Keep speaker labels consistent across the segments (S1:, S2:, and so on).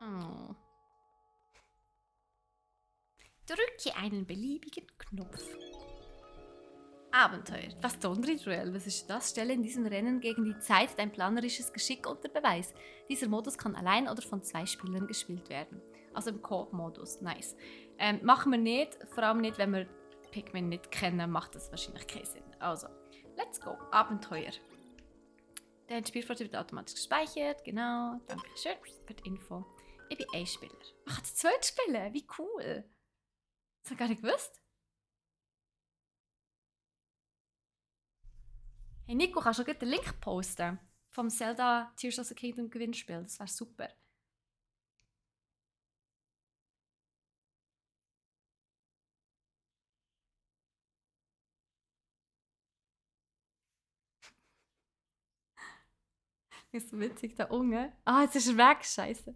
S1: Oh. Drücke einen beliebigen Knopf. Abenteuer. Das Donri-Duell. Was ist das? Stelle in diesem Rennen gegen die Zeit dein planerisches Geschick unter Beweis. Dieser Modus kann allein oder von 2 Spielern gespielt werden. Also im Koop-Modus. Nice. Machen wir nicht. Vor allem nicht, wenn wir Pikmin nicht kennen, macht das wahrscheinlich keinen Sinn. Also, let's go. Abenteuer. Der Spielfortschritt wird automatisch gespeichert. Genau. Dankeschön für die Info. Ich bin Ein-Spieler. Ach, das 2 spielen. Wie cool. Das habe ich gar nicht gewusst. Hey Nico, kannst du gleich den Link posten? Vom Zelda Tears of the Kingdom Gewinnspiel. Das wäre super. Das ist so witzig, der Unge. Ah, jetzt ist er weg. Scheiße.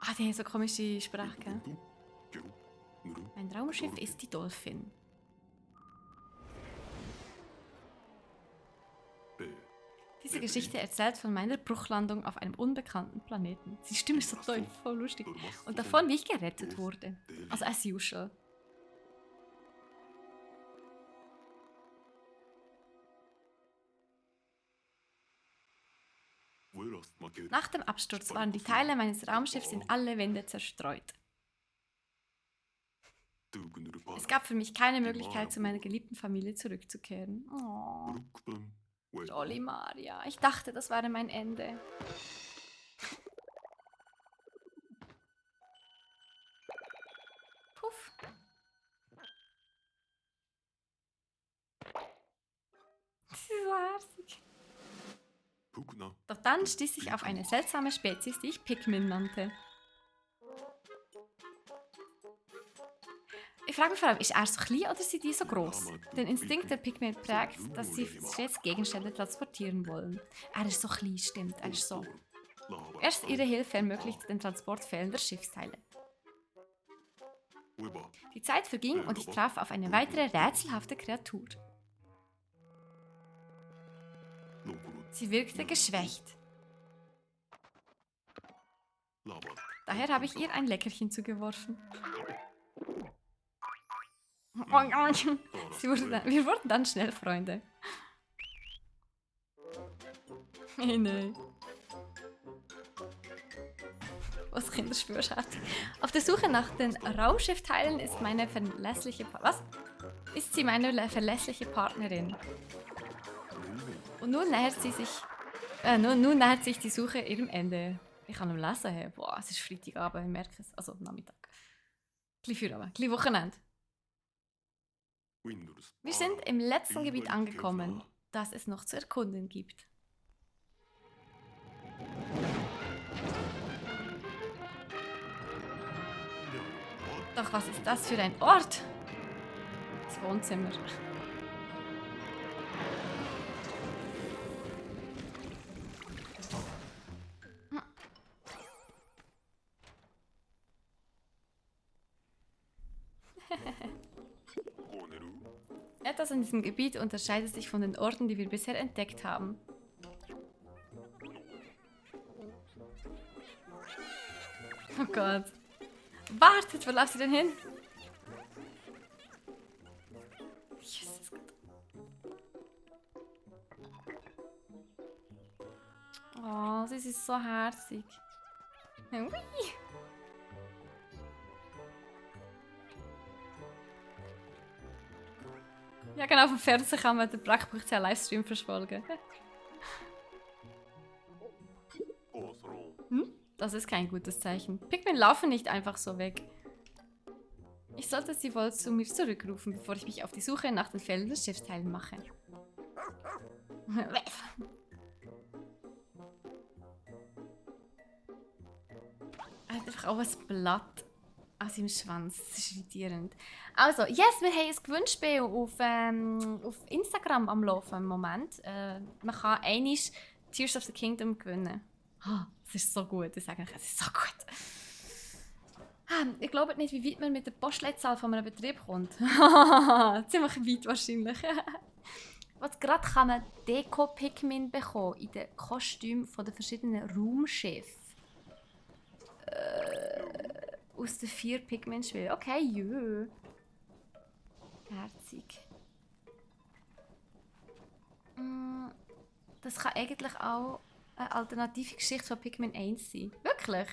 S1: Ah, die haben so komische Sprache, gell? Mein Raumschiff ist die Dolphin. Diese Geschichte erzählt von meiner Bruchlandung auf einem unbekannten Planeten. Die Stimme ist so toll, voll lustig. Und davon, wie ich gerettet wurde. Also as usual. Nach dem Absturz waren die Teile meines Raumschiffs in alle Wände zerstreut. Es gab für mich keine Möglichkeit, zu meiner geliebten Familie zurückzukehren. Oh. Jolly Maria. Ich dachte, das wäre mein Ende. Puff. Das ist so herzig. Doch dann stieß ich auf eine seltsame Spezies, die ich Pikmin nannte. Ich frage mich vor allem, ist er so klein oder sind die so groß? Der Instinkt der Pikmin prägt, dass sie stets Gegenstände transportieren wollen. Er ist so klein, stimmt, er ist so. Erst ihre Hilfe ermöglichte den Transport fehlender Schiffsteile. Die Zeit verging und ich traf auf eine weitere rätselhafte Kreatur. Sie wirkte geschwächt. Daher habe ich ihr ein Leckerchen zugeworfen. Wir wurden dann schnell Freunde. Hey, nein. Was Kinderspürschatz. Auf der Suche nach den Raumschiffteilen ist meine verlässliche Ist sie meine verlässliche Partnerin. Und nun nähert sich die Suche ihrem Ende. Ich kann am Lesen, hey. Boah, es ist Freitagabend, ich merke es. Also Nachmittag. Gleich Feierabend, gleich Wochenende. Wir sind im letzten Gebiet angekommen, das es noch zu erkunden gibt. Doch was ist das für ein Ort? Das Wohnzimmer. Etwas in diesem Gebiet unterscheidet sich von den Orten, die wir bisher entdeckt haben. Oh Gott. Wartet, wo läuft sie denn hin? Jesus Gott. Oh, sie ist so herzig. Hui. Ja, genau, auf dem Fernsehen kann man den Brack.ch Livestream verfolgen. Das ist kein gutes Zeichen. Pikmin laufen nicht einfach so weg. Ich sollte sie wohl zu mir zurückrufen, bevor ich mich auf die Suche nach den fehlenden Schiffsteilen mache. Er hat einfach auch ein Blatt an seinem Schwanz. Das ist irritierend. Also, yes, wir haben ein Gewinnspiel auf Instagram am Laufen im Moment. Man kann einmal Tears of the Kingdom gewinnen. Oh, das ist so gut. Ich sage euch, es ist so gut. Ich glaube nicht, wie weit man mit der Postleitzahl von einem Betrieb kommt. Ziemlich weit wahrscheinlich. Was gerade kann man Deko-Pikmin bekommen in den Kostümen der verschiedenen Raumschiffe. Aus den 4 Pikmin-Spielen. Okay, jö. Herzig. Das kann eigentlich auch eine alternative Geschichte von Pikmin 1 sein. Wirklich?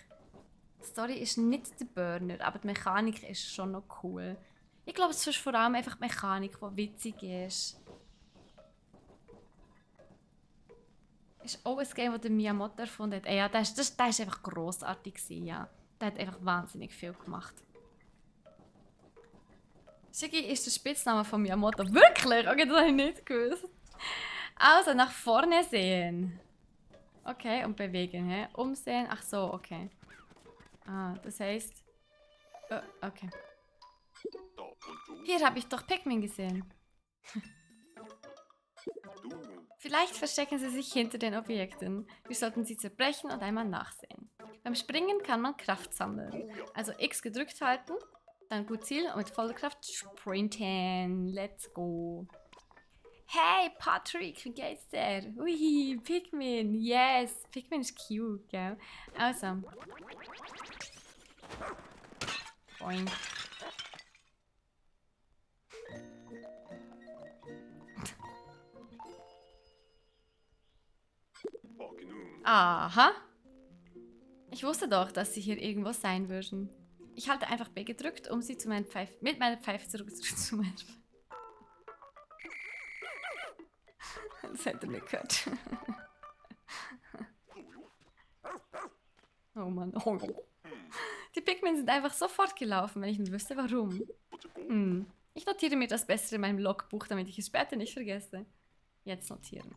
S1: Die Story ist nicht der Burner, aber die Mechanik ist schon noch cool. Ich glaube, es ist vor allem einfach die Mechanik, die witzig ist. Ist auch ein Game, das Miyamoto erfunden hat. Ja, das ist einfach grossartig gewesen, ja. Der hat einfach wahnsinnig viel gemacht. Shiggy ist der Spitzname von Miyamoto. Wirklich? Okay, das habe ich nicht gewusst. Also, nach vorne sehen. Okay, und bewegen, hä? Umsehen. Ach so, okay. Ah, das heißt... okay. Hier habe ich doch Pikmin gesehen. Vielleicht verstecken sie sich hinter den Objekten. Wir sollten sie zerbrechen und einmal nachsehen. Beim Springen kann man Kraft sammeln. Also X gedrückt halten, dann gut zielen und mit voller Kraft sprinten. Let's go. Hey Patrick, wie geht's dir? Ui, Pikmin, yes. Pikmin ist cute, gell? Also. Boing. Aha. Ich wusste doch, dass sie hier irgendwo sein würden. Ich halte einfach B gedrückt, um sie mit meiner Pfeife zurückzuholen. Das hätte ihr nicht gehört. Oh Mann. Oh. Die Pikmin sind einfach sofort gelaufen, wenn ich nicht wüsste, warum. Ich notiere mir das besser in meinem Logbuch, damit ich es später nicht vergesse. Jetzt notieren.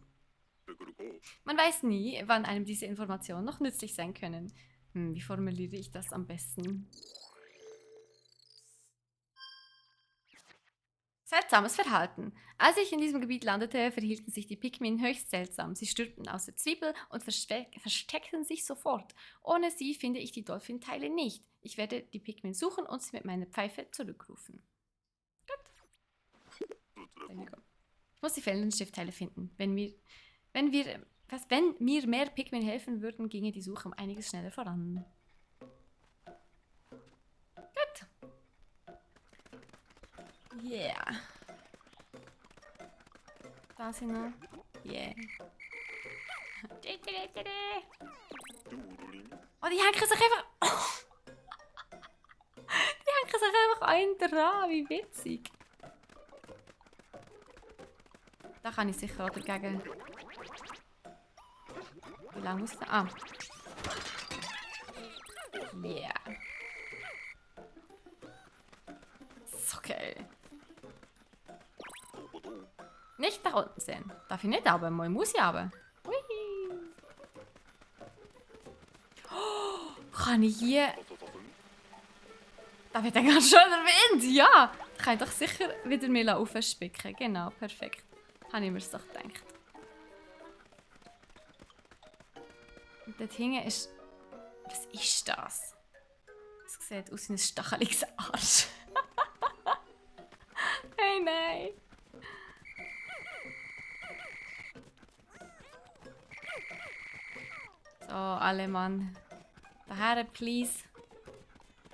S1: Man weiß nie, wann einem diese Informationen noch nützlich sein können. Wie formuliere ich das am besten? Seltsames Verhalten. Als ich in diesem Gebiet landete, verhielten sich die Pikmin höchst seltsam. Sie stürmten aus der Zwiebel und versteckten sich sofort. Ohne sie finde ich die Dolphin-Teile nicht. Ich werde die Pikmin suchen und sie mit meiner Pfeife zurückrufen. Gut. Ich muss die fehlenden Stiftteile finden. Wenn mir mehr Pikmin helfen würden, ginge die Suche um einiges schneller voran. Gut. Yeah. Da sind wir. Yeah. Oh, die hängen sich einfach... Die hängen sich einfach einen dran. Wie witzig. Da kann ich sicher auch dagegen... Wie lange muss das? Ah. Yeah. So geil. Nicht nach unten sehen. Darf ich nicht aber, mal muss ich aber. Hui. Oh, kann ich hier... Da wird dann ganz schön der Wind. Ja. Kann ich doch sicher wieder mehr aufspicken. Genau, perfekt. Habe ich mir doch gedacht. Und dort hinten ist... Was ist das? Das sieht aus wie ein stacheliges Arsch. Hey, nein. So, alle Mann. Daher, please.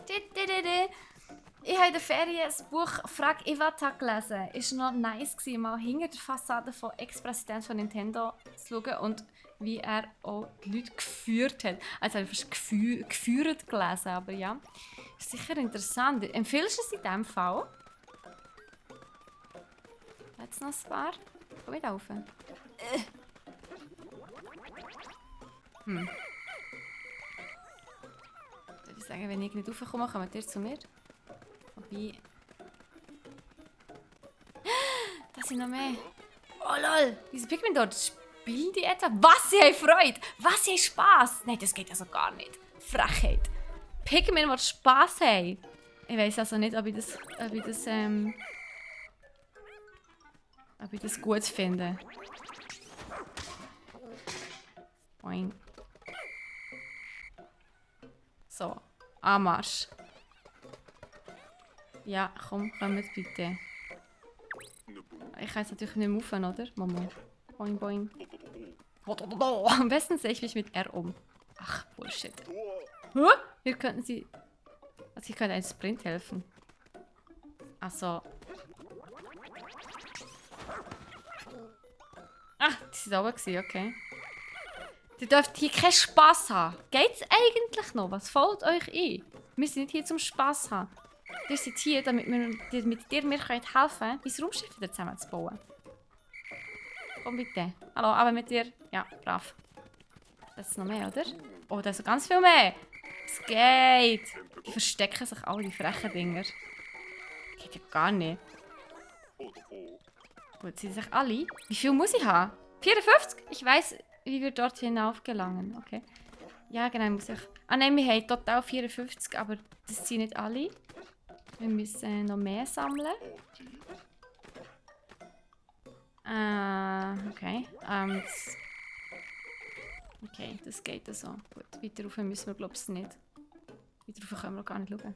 S1: Ich habe in der Ferien das Buch «Frag Iwata» gelesen. Es war noch nice, mal hinter der Fassade von Ex-Präsident von Nintendo zu schauen und wie er auch die Leute geführt hat. Also habe ich fast geführt gelesen, aber ja. Ist sicher interessant. Empfiehlst du es in diesem Fall? Jetzt noch ein paar. Komm wieder rauf. Ich würde sagen, wenn ich nicht raufkomme, kommt ihr zu mir. Wobei... Da sind noch mehr. Oh lol, diese Pikmin dort, spielen die etwa? Was, sie haben Freude! Was, sie haben Spass! Nein, das geht also gar nicht. Frechheit. Pikmin, die Spass haben. Ich weiss also nicht, ob ich das gut finde. Boing. So, Anmarsch. Ja, komm, kommt bitte. Ich kann jetzt natürlich nicht mehr rauf, oder? Mama. Boing, boing. Am besten sehe ich mich mit R um. Ach, Bullshit. Huh? Hier könnten sie... Also hier könnte ein Sprint helfen. Also... Ah, die sind oben gewesen, okay. Ihr dürft hier keinen Spass haben. Geht's eigentlich noch? Was fällt euch ein? Wir sind nicht hier zum Spass haben. Ihr seid hier, damit wir mit dir mir helfen können, mein Raumschiff wieder zusammenzubauen. Komm bitte. Hallo, aber mit dir. Ja, brav. Das ist noch mehr, oder? Oh, da ist ganz viel mehr. Es geht. Die verstecken sich alle, die frechen Dinger. Geht ja gar nicht. Gut, sind sich alle? Wie viel muss ich haben? 54? Ich weiss, wie wir dort hinauf gelangen. Okay. Ja, genau, muss ich... Ah nein, wir haben total 54, aber das sind nicht alle. Wir müssen noch mehr sammeln. Okay. Okay, das geht so. Gut, weiter rauf müssen wir, glaube ich, nicht. Weiter rauf können wir gar nicht schauen.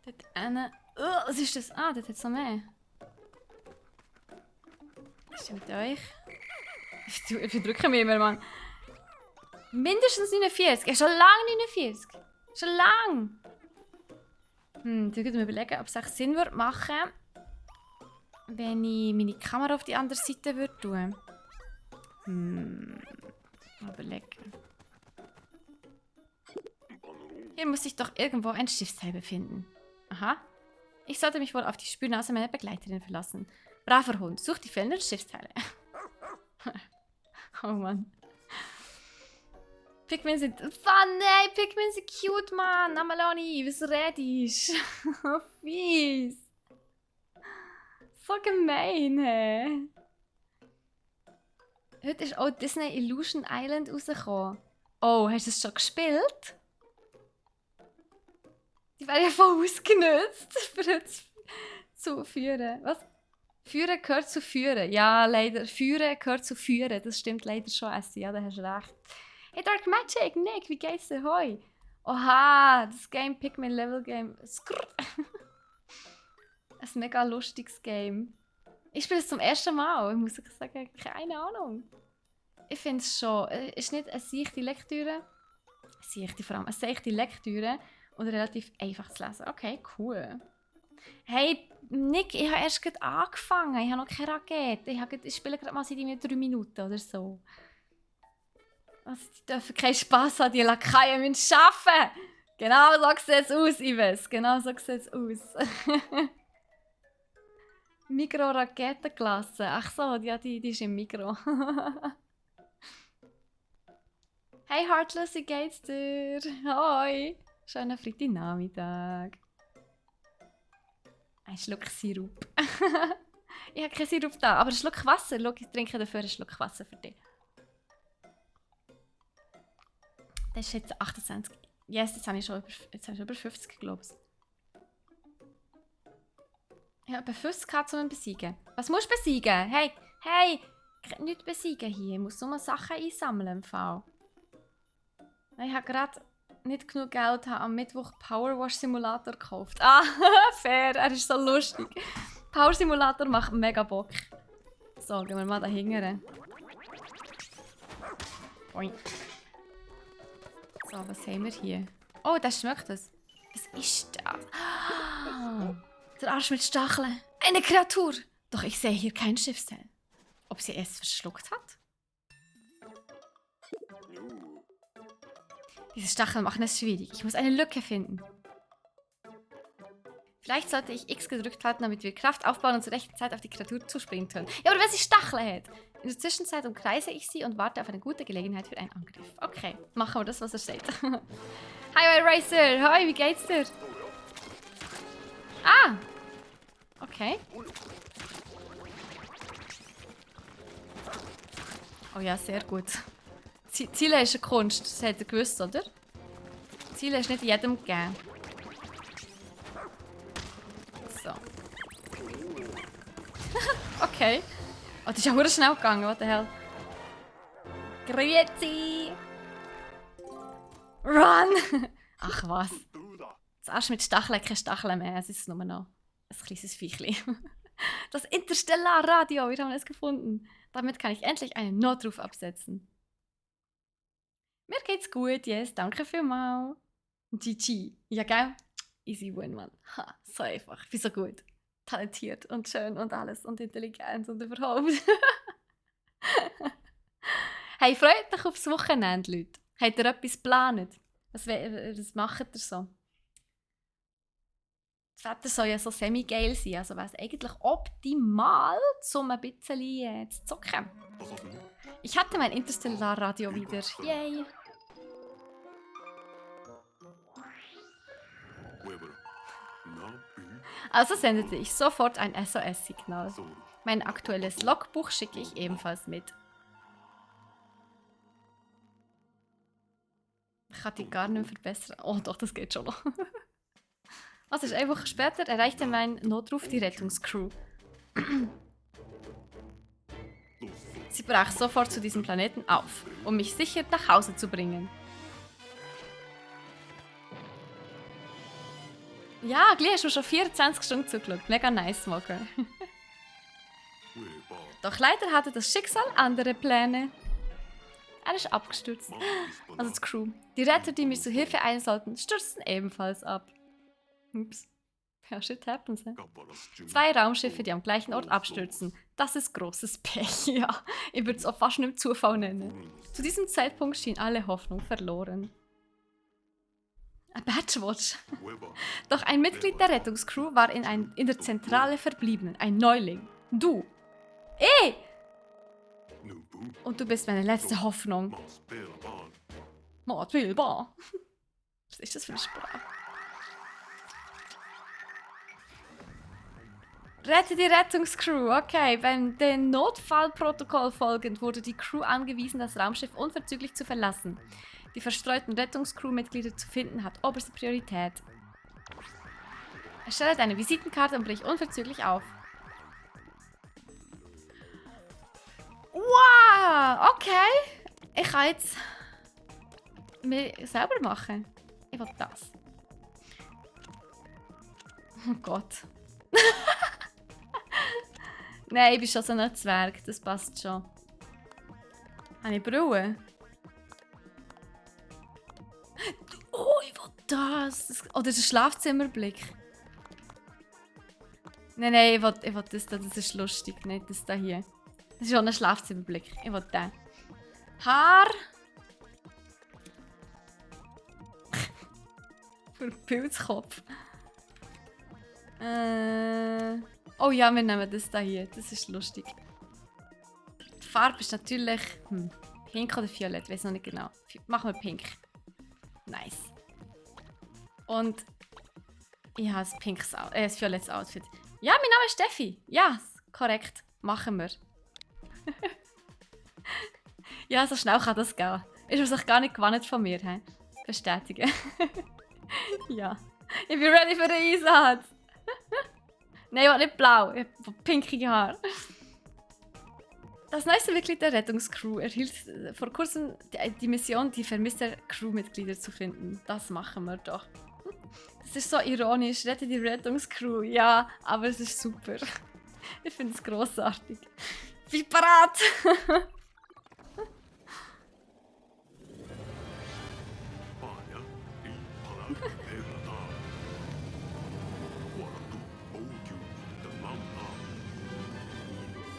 S1: Dort eine. Was ist das? Ah, dort hat es noch mehr. Stimmt euch? Ich verdrücke mich immer, Mann. Mindestens 49. Ja, schon lange 49. Schon lang. Ich würde mir überlegen, ob es echt Sinn würde machen, wenn ich meine Kamera auf die andere Seite würde tun. Mal überlegen. Hier muss sich doch irgendwo ein Schiffsteil befinden. Aha. Ich sollte mich wohl auf die Spürnase meiner Begleiterin verlassen. Braver Hund, such die fehlenden Schiffsteile. Oh Mann. Pikmin sind... Nein, Pikmin sind cute, Mann. Amaloni, was redest du? Fies. So gemein, hä? Heute ist auch Disney Illusion Island rausgekommen. Oh, hast du es schon gespielt? Die wäre ja voll ausgenutzt, für uns zu führen. Was? Führen gehört zu führen. Ja, leider. Führen gehört zu führen. Das stimmt leider schon, Essi. Ja, da hast du recht. Hey, Dark Magic, Nick, wie geht's dir? Hoi. Oha, das Game Pikmin Level Game. Skrrr. Ein mega lustiges Game. Ich spiele es zum ersten Mal. Ich muss sagen, keine Ahnung. Ich finde es schon. Ist nicht eine seichte Lektüre. Vor allem eine seichte Lektüre. Und relativ einfach zu lesen. Okay, cool. Hey, Nick, ich habe erst gerade angefangen. Ich habe noch keine Rakete. Ich spiele gerade mal seit 3 Minuten oder so. Also, die dürfen keinen Spass haben, die Lakaien müssen arbeiten. Genau so sieht es aus, Ives. Genau so sieht es aus. Mikro-Raketenklasse. Ach so, ja, die ist im Mikro. Hey Heartless, wie geht's dir? Hoi. Schönen Freitagnachmittag. Ein Schluck Sirup. Ich habe keinen Sirup da, aber ein Schluck Wasser. Schau, ich trinke dafür einen Schluck Wasser für dich. Das ist jetzt 28. Yes, jetzt habe ich schon über 50, glaube ich. Ich habe über 50 gehabt, um ihn zu besiegen. Was musst du besiegen? Hey, ich kann nichts besiegen hier. Ich muss nur Sachen einsammeln im Fall. Ich habe gerade nicht genug Geld, habe am Mittwoch Powerwash Simulator gekauft. Ah, fair, er ist so lustig. Power Simulator macht mega Bock. So, gehen wir mal da hinten. So, was haben wir hier? Oh, das schmeckt das. Was ist das? Oh, der Arsch mit Stacheln. Eine Kreatur. Doch ich sehe hier kein Schiffsteil. Ob sie es verschluckt hat? Diese Stacheln machen es schwierig. Ich muss eine Lücke finden. Vielleicht sollte ich X gedrückt halten, damit wir Kraft aufbauen und zur rechten Zeit auf die Kreatur zuspringen können. Ja, aber wenn sie Stacheln hat? In der Zwischenzeit umkreise ich sie und warte auf eine gute Gelegenheit für einen Angriff. Okay, machen wir das, was er steht. Hi, Racer! Hi, wie geht's dir? Ah! Okay. Oh ja, sehr gut. Ziele ist eine Kunst, das hat er gewusst, oder? Ziele ist nicht jedem gegeben. So. Okay. Oh, das ist ja verdammt schnell gegangen, what the hell. Grüezi! Run! Ach was. Das Arsch mit Stacheln, keine Stacheln mehr, es ist nur noch ein kleines Viechli. Das Interstellarradio, wir haben es gefunden. Damit kann ich endlich einen Notruf absetzen. Mir geht's gut, yes, danke vielmals. GG. Ja, gell? Easy win, Mann. Ha, so einfach. Ich bin so gut. Talentiert und schön und alles und intelligent und überhaupt. Hey, freut euch aufs Wochenende, Leute. Habt ihr etwas geplant? Was macht ihr so? Das Wetter soll ja so semi-geil sein, also wäre es eigentlich optimal, um ein bisschen zu zocken. Ich hatte mein Interstellar-Radio wieder. Yay! Also sendete ich sofort ein SOS-Signal. Mein aktuelles Logbuch schicke ich ebenfalls mit. Ich kann die gar nicht mehr verbessern. Oh doch, das geht schon noch. Also eine Woche später erreichte mein Notruf die Rettungscrew. Sie brach sofort zu diesem Planeten auf, um mich sicher nach Hause zu bringen. Ja, gleich hast du schon 24 Stunden zugeschaut. Mega nice, Mocker. Doch leider hatte das Schicksal andere Pläne. Er ist abgestürzt. Also die Crew. Die Retter, die mir zu Hilfe eilen sollten, stürzten ebenfalls ab. Ups. Ja, shit happens, ne? 2 Raumschiffe, die am gleichen Ort abstürzen. Das ist großes Pech, ja. Ich würde es auch fast nicht Zufall nennen. Zu diesem Zeitpunkt schien alle Hoffnung verloren. Ein Badgewatch. Doch ein Mitglied der Rettungscrew war in der Zentrale verblieben. Ein Neuling. Du. Ey! Und du bist meine letzte Hoffnung. Mordwilbar. Was ist das für eine Sprache? Rette die Rettungscrew. Okay, beim dem Notfallprotokoll folgend wurde die Crew angewiesen, das Raumschiff unverzüglich zu verlassen. Die verstreuten Rettungscrew-Mitglieder zu finden hat oberste Priorität. Erstelle deine Visitenkarte und brich unverzüglich auf. Wow, okay. Ich kann jetzt mir selber machen. Ich will das. Oh Gott. Nein, ich bin schon so ein Zwerg, das passt schon. Habe ich Brille? Oh, ich will das. Oder der Schlafzimmerblick. Nein, ich will das da, das ist lustig, nicht das da hier. Das ist schon ein Schlafzimmerblick, ich will den. Haar. Für einen Pilzkopf. Oh ja, wir nehmen das da hier. Das ist lustig. Die Farbe ist natürlich pink oder violett, ich weiß noch nicht genau. Machen wir pink. Nice. Und ich habe ein violettes Outfit. Ja, mein Name ist Steffi. Ja, korrekt. Machen wir. Ja, so schnell kann das gehen. Ist er sich gar nicht gewandt von mir. He? Bestätigen. Ja. Ich bin ready für den Einsatz. Nein, ich will nicht blau. Ich habe pinkige Haare. Das neueste Mitglied der Rettungscrew erhielt vor kurzem die Mission, die vermissten Crewmitglieder zu finden. Das machen wir doch. Das ist so ironisch. Rette die Rettungscrew. Ja, aber es ist super. Ich finde es grossartig. Bin parat!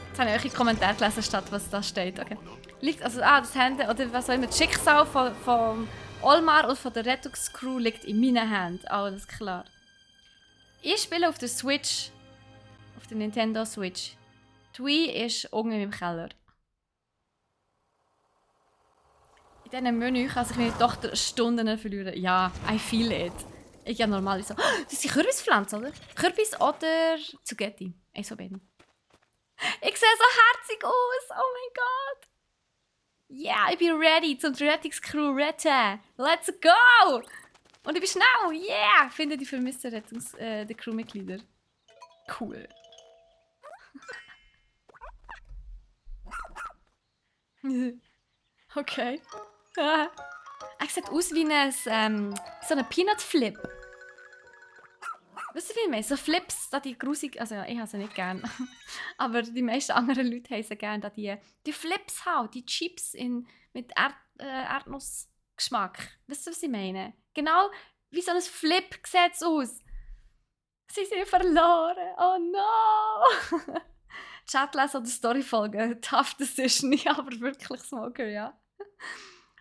S1: Jetzt habe ich eure Kommentare gelesen, statt was da steht. Okay. Liegt also, das Handy oder was auch immer, das Schicksal von Olmar und von der Rettungscrew liegt in meinen Händen. Alles klar. Ich spiele auf der Switch. Auf der Nintendo Switch. Die Wii ist unten im Keller. In diesem Menü kann sich meine Tochter Stunden verlieren. Ja, I feel it. Ich habe normal so. Das sind Kürbispflanzen, oder? Kürbis oder Zucchetti. Eins von beiden. Ich sehe so herzig aus. Oh mein Gott. Ja, ich bin ready zum Rettungscrew retten. Let's go! Und ich bin schnell. Yeah! Finde die vermissten die Crewmitglieder. Cool. Okay. Er sieht aus wie so ein Peanut Flip. Was? Wisst ihr, wie ich meine? So Flips, da die grusig, also ja, ich habe sie nicht gern, aber die meisten anderen Leute haben sie gerne, da die Flips halt, die Chips mit Erdnussgeschmack. Wisst ihr, was ich meine? Genau wie so ein Flip sieht es aus. Sie sind verloren, oh no! Chatlesen oder Storyfolgen, tough decision, ich aber wirklich Smoker, ja.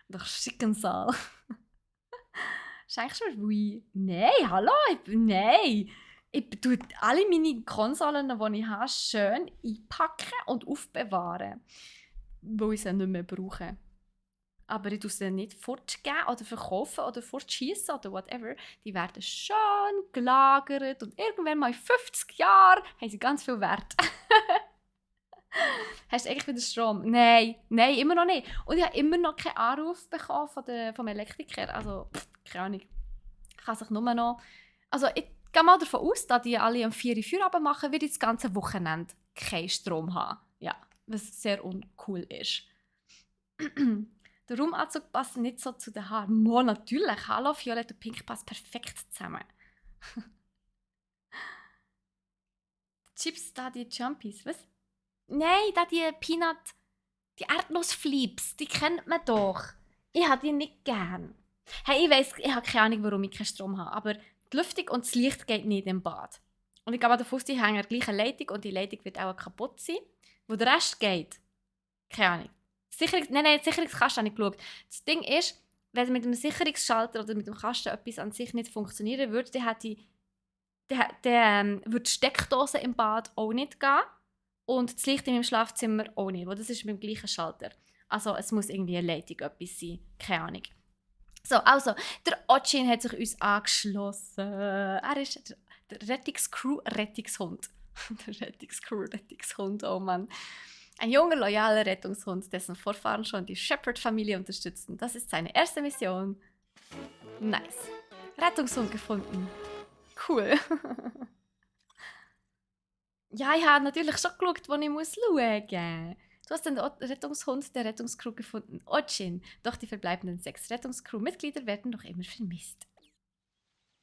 S1: Doch Schickensal. Schenkst du mir Wii? Nein, hallo, nein. Ich tue alle meine Konsolen, die ich habe, schön einpacken und aufbewahren. Weil ich sie nicht mehr brauche. Aber ich tue sie nicht fortgeben oder verkaufen oder fortschießen oder whatever. Die werden schön gelagert und irgendwann mal in 50 Jahren haben sie ganz viel Wert. Hast du eigentlich wieder Strom? Nein, immer noch nicht. Und ich habe immer noch keinen Anruf bekommen vom Elektriker. Also, keine Ahnung. Kann sich nur noch... Also, ich gehe mal davon aus, dass die alle um 4 Uhr Feierabend machen, wird ich das ganze Wochenende keinen Strom haben. Ja, was sehr uncool ist. Der Raumanzug passt nicht so zu den Haaren. Mo, natürlich. Hallo, Violett und Pink passt perfekt zusammen. Chips, da die Jumpies, was? Nein, da die Peanut... Die Erdnussflips, die kennt man doch. Ich habe die nicht gern. Hey, ich weiss, ich habe keine Ahnung, warum ich keinen Strom habe, aber die Lüftung und das Licht geht nicht im Bad. Und ich glaube, davon die hängen an der gleichen Leitung und die Leitung wird auch kaputt sein. Wo der Rest geht, keine Ahnung. Nein, Sicherungskasten habe ich geschaut. Das Ding ist, wenn mit dem Sicherungsschalter oder mit dem Kasten etwas an sich nicht funktionieren würde, dann würde die Steckdose im Bad auch nicht gehen und das Licht in meinem Schlafzimmer auch nicht, weil das ist mit dem gleichen Schalter. Also es muss irgendwie eine Leitung etwas sein, keine Ahnung. So, also, der Ochin hat sich uns angeschlossen. Er ist der Rettungscrew-Rettungshund. Der Rettungscrew-Rettungshund, oh Mann. Ein junger, loyaler Rettungshund, dessen Vorfahren schon die Shepherd-Familie unterstützten. Das ist seine erste Mission. Nice. Rettungshund gefunden. Cool. Ja, ich habe natürlich schon geschaut, wo ich schauen muss. Du hast den Rettungshund der Rettungscrew gefunden, Ochin. Doch die verbleibenden 6 Rettungscrew-Mitglieder werden noch immer vermisst.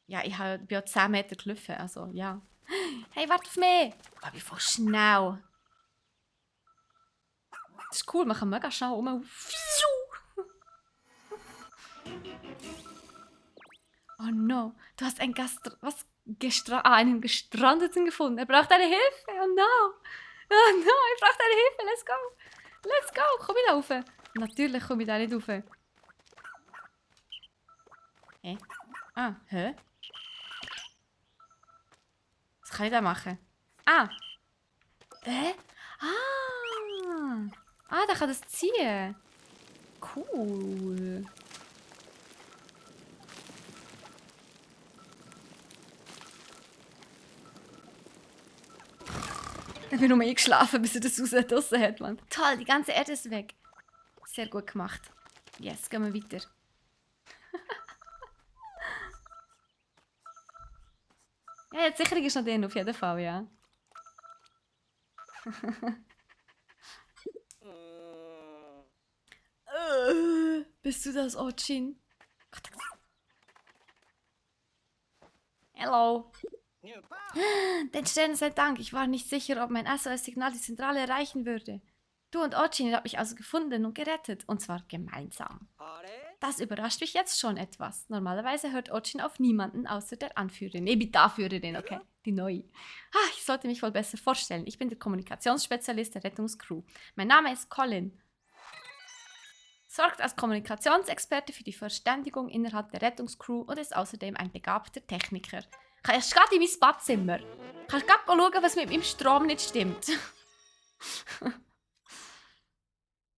S1: Ja, ich bin ja 10 Meter gelaufen, also ja. Hey, warte auf mich! Oh, ich bin voll schnell. Das ist cool, man kann mega schnell Oh no, du hast einen einen Gestrandeten gefunden. Er braucht deine Hilfe. Oh no. Oh no, ich brauche deine Hilfe. Let's go. Let's go. Komm ich da rauf? Natürlich komme ich da nicht rauf. Hä? Ah, hä? Was kann ich da machen? Ah. Hä? Ah. Ah, der kann das ziehen. Cool. Ich bin nur eingeschlafen, bis er das rausgelassen hat, Mann. Toll, die ganze Erde ist weg. Sehr gut gemacht. Yes, gehen wir weiter. Ja, die Sicherung ist noch drin, auf jeden Fall, ja. Bist du das, Ochin? Hello. Den Sternen sei Dank, ich war nicht sicher, ob mein SOS-Signal die Zentrale erreichen würde. Du und Ochin habt mich also gefunden und gerettet, und zwar gemeinsam. Das überrascht mich jetzt schon etwas. Normalerweise hört Ochin auf niemanden außer der Anführerin. Ich bin die Anführerin, okay? Die neue. Ich sollte mich wohl besser vorstellen. Ich bin der Kommunikationsspezialist der Rettungscrew. Mein Name ist Colin. Sorgt als Kommunikationsexperte für die Verständigung innerhalb der Rettungscrew und ist außerdem ein begabter Techniker. Kannst du gerade in mein Badzimmer? Kannst du gerade schauen, was mit meinem Strom nicht stimmt?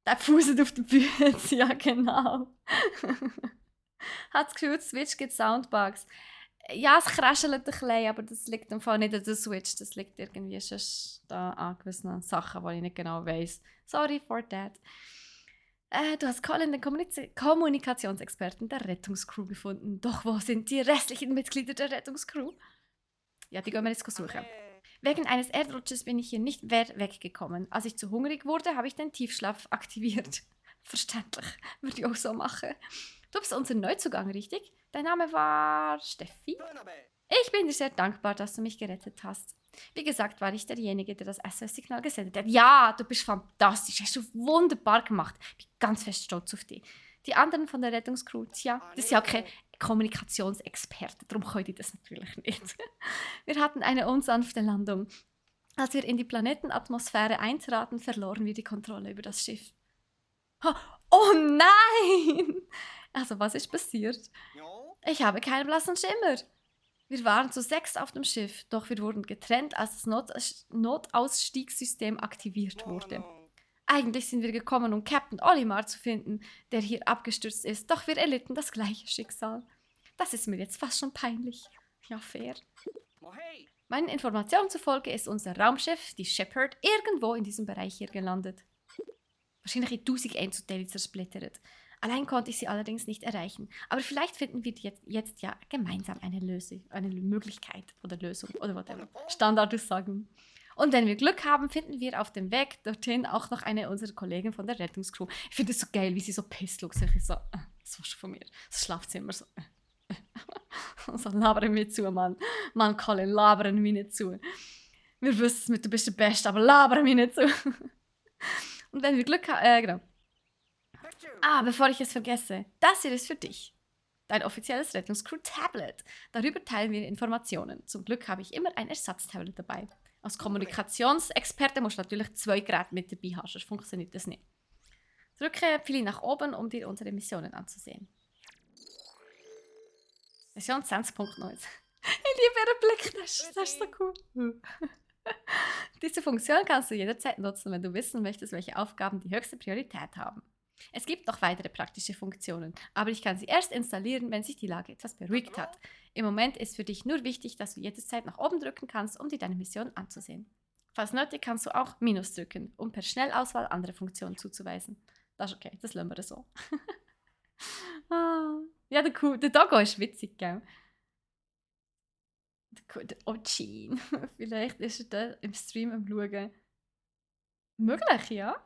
S1: Der fußt auf der Bühne, ja genau. Hat das Gefühl, die Switch gibt Soundbugs. Ja, es kraschelt ein bisschen, aber das liegt im Fall nicht an der Switch. Das liegt irgendwie schon da an gewissen Sachen, die ich nicht genau weiss. Sorry for that. Du hast Colin, den Kommunikationsexperten der Rettungscrew, gefunden. Doch wo sind die restlichen Mitglieder der Rettungscrew? Ja, die gehen wir jetzt suchen. Wegen eines Erdrutsches bin ich hier nicht weggekommen. Als ich zu hungrig wurde, habe ich den Tiefschlaf aktiviert. Verständlich, würde ich auch so machen. Du bist unser Neuzugang, richtig? Dein Name war Steffi? Ich bin dir sehr dankbar, dass du mich gerettet hast. Wie gesagt, war ich derjenige, der das SOS-Signal gesendet hat. Ja, du bist fantastisch. Hast du wunderbar gemacht. Ich bin ganz fest stolz auf dich. Die anderen von der Rettungscrew, tja, das sind ja keine Kommunikationsexperten. Darum können die das natürlich nicht. Wir hatten eine unsanfte Landung. Als wir in die Planetenatmosphäre eintraten, verloren wir die Kontrolle über das Schiff. Oh nein! Also, was ist passiert? Ich habe keinen blassen Schimmer. Wir waren zu 6 auf dem Schiff, doch wir wurden getrennt, als das Notausstiegssystem aktiviert wurde. Eigentlich sind wir gekommen, um Captain Olimar zu finden, der hier abgestürzt ist, doch wir erlitten das gleiche Schicksal. Das ist mir jetzt fast schon peinlich. Ja, fair. Meinen Informationen zufolge ist unser Raumschiff, die Shepard, irgendwo in diesem Bereich hier gelandet. Wahrscheinlich in 1001 Teile zersplittert. Allein konnte ich sie allerdings nicht erreichen. Aber vielleicht finden wir jetzt ja gemeinsam eine Möglichkeit oder Lösung oder whatever. Standardaussagen. Und wenn wir Glück haben, finden wir auf dem Weg dorthin auch noch eine unserer Kollegen von der Rettungscrew. Ich finde es so geil, wie sie so pisst schaut. So, das war's von mir. Das Schlafzimmer so. So, labere mir zu, Mann. Mann, Colin, labere mir nicht zu. Wir wissen, du bist der Beste, aber labere mir nicht zu. Und wenn wir Glück haben, genau. Bevor ich es vergesse, das hier ist für dich. Dein offizielles Rettungscrew-Tablet. Darüber teilen wir Informationen. Zum Glück habe ich immer ein Ersatztablet dabei. Als Kommunikationsexperte musst du natürlich 2 Geräte mit dabei haben, sonst funktioniert das nicht. Drücke Pfeil nach oben, um dir unsere Missionen anzusehen. Version 20.9. Ich liebe ihren Blick, das ist so cool. Diese Funktion kannst du jederzeit nutzen, wenn du wissen möchtest, welche Aufgaben die höchste Priorität haben. Es gibt noch weitere praktische Funktionen, aber ich kann sie erst installieren, wenn sich die Lage etwas beruhigt hat. Im Moment ist für dich nur wichtig, dass du jederzeit nach oben drücken kannst, um dir deine Mission anzusehen. Falls nötig, kannst du auch Minus drücken, um per Schnellauswahl andere Funktionen zuzuweisen. Das ist okay, das lassen wir so. Ja, der Doggo ist witzig, gell? Der Ochin. Vielleicht ist er da im Stream am Schauen. Möglich, ja?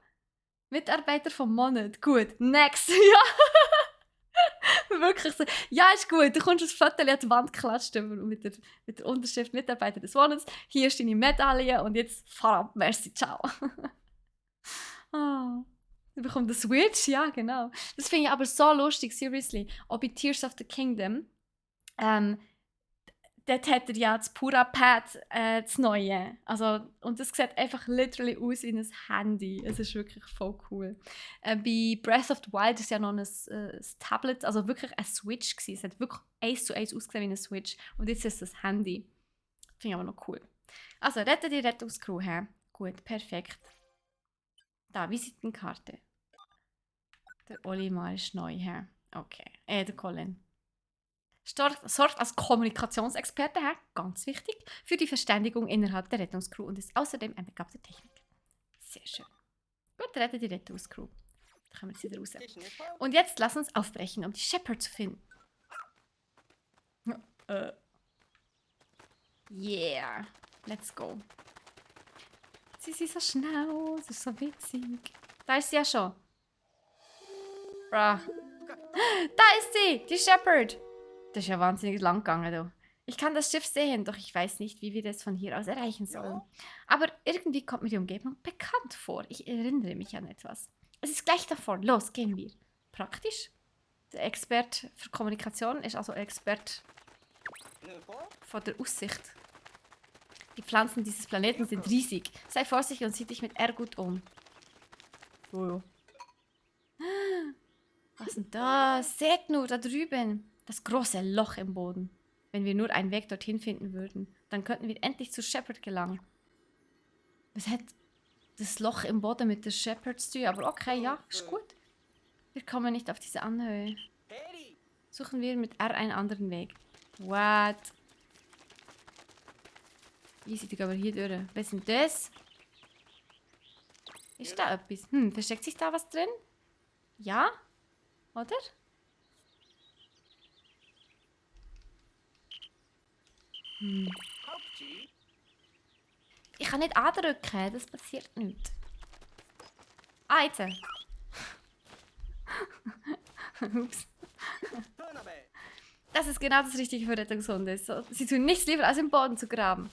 S1: Mitarbeiter vom Monat. Gut, next. Ja. Wirklich so. Ja, ist gut. Du kommst das Foto an die Wand geklatscht mit der Unterschrift Mitarbeiter des Monats. Hier ist deine Medaille und jetzt fahr ab. Merci, ciao. Oh. Du bekommst den Switch, ja, genau. Das finde ich aber so lustig, seriously. Auch bei Tears of the Kingdom. Dort hat er ja das Pura-Pad, das Neue. Also, und das sieht einfach literally aus wie ein Handy. Es ist wirklich voll cool. Bei Breath of the Wild ist ja noch ein Tablet, also wirklich ein Switch gewesen. Es hat wirklich 1:1 ausgesehen wie ein Switch. Und jetzt ist es das Handy. Finde ich aber noch cool. Also, rette die Rettungscrew her. Gut, perfekt. Da, Visitenkarte. Der Olimar ist neu her. Okay. Der Colin. Sorgt als Kommunikationsexperte, ganz wichtig, für die Verständigung innerhalb der Rettungscrew und ist außerdem ein begabter Techniker. Sehr schön. Gut, rette die Rettungscrew. Da kommen wir jetzt wieder raus. Und jetzt lass uns aufbrechen, um die Shepard zu finden. Yeah, let's go. Sie ist so schnell, sie ist so witzig. Da ist sie ja schon. Bruh. Da ist sie, die Shepard. Das ist ja wahnsinnig lang gegangen, du. Ich kann das Schiff sehen, doch ich weiß nicht, wie wir das von hier aus erreichen sollen. Aber irgendwie kommt mir die Umgebung bekannt vor. Ich erinnere mich an etwas. Es ist gleich davor. Los, gehen wir. Praktisch. Der Expert für Kommunikation ist also Expert von der Aussicht. Die Pflanzen dieses Planeten sind riesig. Sei vorsichtig und sieh dich mit R gut um. Oh. Was ist denn das? Seht nur, da drüben. Das große Loch im Boden. Wenn wir nur einen Weg dorthin finden würden, dann könnten wir endlich zu Shepard gelangen. Was hat das Loch im Boden mit der Shepard zu tun? Aber okay, ja, ist gut. Wir kommen nicht auf diese Anhöhe. Suchen wir mit R einen anderen Weg. What? Easy, die gehen wir hier durch. Was ist denn das? Ist da etwas? Versteckt sich da was drin? Ja? Oder? Ich kann nicht andrücken, das passiert nicht. Ah, jetzt. Ups. Das ist genau das Richtige für Rettungshunde. So, sie tun nichts lieber, als im Boden zu graben.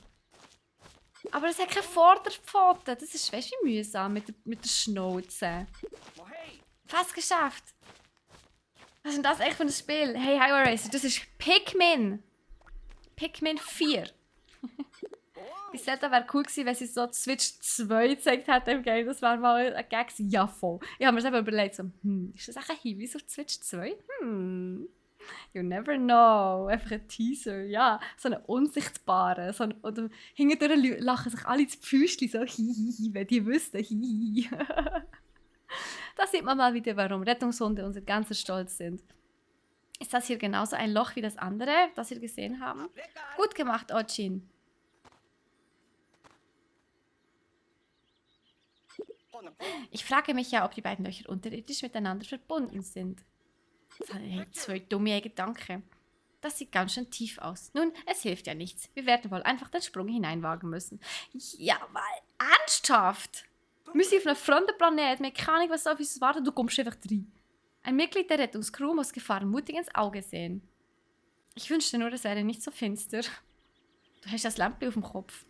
S1: Aber es hat keine Vorderpfoten. Das ist, weißt du, wie mühsam mit der Schnauze. Fast geschafft. Was ist denn das echt für ein Spiel? Hey, Highway Racer, das ist Pikmin. Pikmin 4. Ich Zelda wäre cool gewesen, wenn sie so Switch 2 gezeigt hätte im Game. Das wäre mal ein Gag gewesen. Ja, voll. Ich habe mir selber überlegt, so, ist das auch ein Hinweis auf Switch 2? You never know. Einfach ein Teaser, ja. So einen unsichtbaren. So einen, oder hinterher lachen sich alle ins Pfüstchen so, hihihi, wenn die wüssten, hihihi. Da sieht man mal wieder, warum Rettungshunde unser ganzer Stolz sind. Ist das hier genauso ein Loch wie das andere, das wir gesehen haben? Gut gemacht, Ochin. Ich frage mich ja, ob die beiden Löcher unterirdisch miteinander verbunden sind. Hey, zwei dumme Gedanken. Das sieht ganz schön tief aus. Nun, es hilft ja nichts. Wir werden wohl einfach den Sprung hineinwagen müssen. Ja, weil ernsthaft? Wir sind auf einem fremden Planeten, wir haben keine Ahnung, was auf uns wartet, du kommst einfach rein. Ein Mitglied der Rettungscrew muss Gefahren mutig ins Auge sehen. Ich wünschte nur, es wäre nicht so finster. Du hast das Lämpchen auf dem Kopf.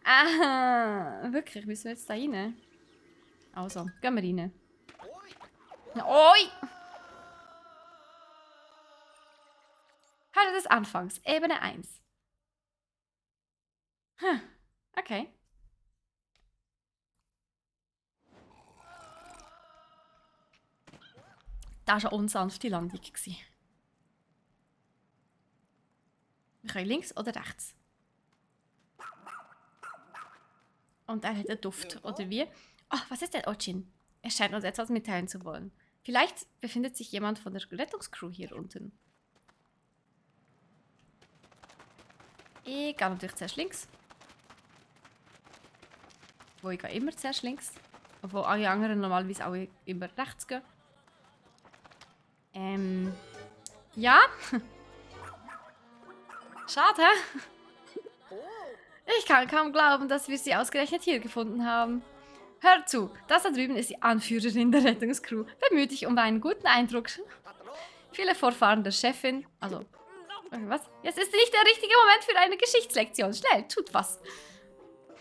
S1: Aha, wirklich, müssen wir jetzt da rein? Also, gehen wir rein. Oi! Hölle des Anfangs, Ebene 1. Okay. Das war eine unsanfte Landung. Wir können links oder rechts. Und er hat einen Duft, oder wie? Oh, was ist denn Ochin? Er scheint uns etwas mitteilen zu wollen. Vielleicht befindet sich jemand von der Rettungscrew hier unten. Ich gehe natürlich zuerst links. Ich gehe immer zuerst links. Obwohl alle anderen normalerweise auch immer rechts gehen. Ja. Schade, hä? Ich kann kaum glauben, dass wir sie ausgerechnet hier gefunden haben. Hör zu, das da drüben ist die Anführerin der Rettungscrew. Bemühe dich um einen guten Eindruck. Viele Vorfahren der Chefin. Also, was? Jetzt ist nicht der richtige Moment für eine Geschichtslektion. Schnell, tut was.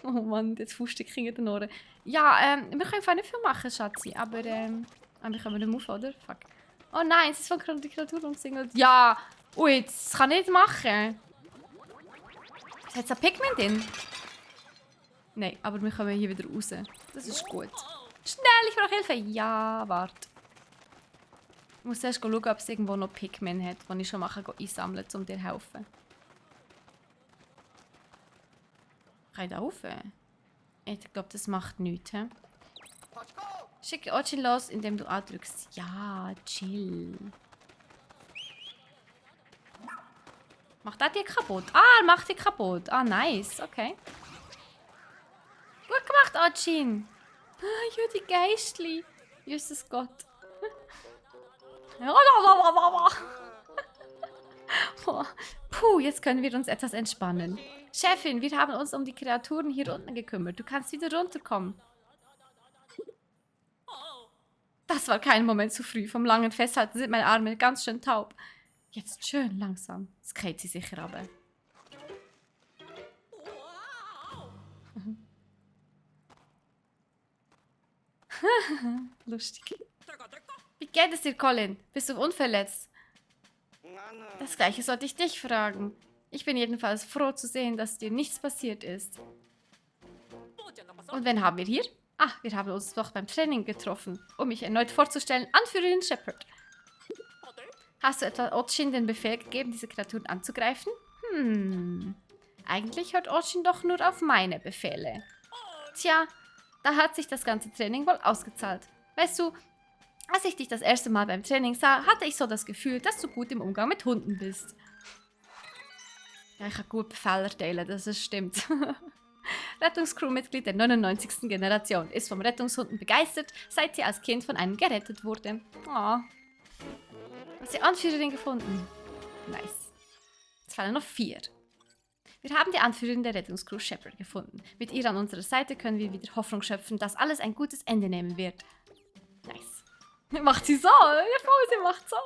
S1: Oh Mann, jetzt Fußstück in den Ohren. Ja, wir können einfach nicht viel machen, Schatzi. Aber, wir können nicht move, oder? Fuck. Oh nein, es ist von der Kreatur umsingelt. Ja, ui, das kann ich nicht machen. Ist jetzt ein Pikmin drin? Nein, aber wir kommen hier wieder raus. Das ist gut. Schnell, ich brauche Hilfe. Ja, warte. Ich muss erst schauen, ob es irgendwo noch Pikmin hat, die ich schon mal einsammeln kann, um dir zu helfen. Kann ich da rauf? Ich glaube, das macht nichts. He? Schicke Ochin los, indem du A drückst. Ja, chill. Macht das die kaputt? Ah, macht die kaputt. Ah, nice. Okay. Gut gemacht, Ochin. Ah, ja, die Geistli. Jesus Gott. Puh, jetzt können wir uns etwas entspannen. Chefin, wir haben uns um die Kreaturen hier unten gekümmert. Du kannst wieder runterkommen. Das war kein Moment zu früh. Vom langen Festhalten sind meine Arme ganz schön taub. Jetzt schön langsam. Das kriegt sie sicher aber. Lustig. Wie geht es dir, Colin? Bist du unverletzt? Das Gleiche sollte ich dich fragen. Ich bin jedenfalls froh zu sehen, dass dir nichts passiert ist. Und wen haben wir hier? Ah, wir haben uns doch beim Training getroffen, um mich erneut vorzustellen, Anführerin Shepard. Hast du etwa Ochin den Befehl gegeben, diese Kreaturen anzugreifen? Eigentlich hört Ochin doch nur auf meine Befehle. Tja, da hat sich das ganze Training wohl ausgezahlt. Weißt du, als ich dich das erste Mal beim Training sah, hatte ich so das Gefühl, dass du gut im Umgang mit Hunden bist. Ja, ich kann gut Befehle erteilen, das stimmt. Rettungscrew-Mitglied der 99. Generation, ist vom Rettungshunden begeistert, seit sie als Kind von einem gerettet wurde. Oh. Hast du die Anführerin gefunden? Nice. Es fallen noch 4. Wir haben die Anführerin der Rettungscrew Shepard gefunden. Mit ihr an unserer Seite können wir wieder Hoffnung schöpfen, dass alles ein gutes Ende nehmen wird. Nice. Macht sie so? Ja, voll, sie macht so.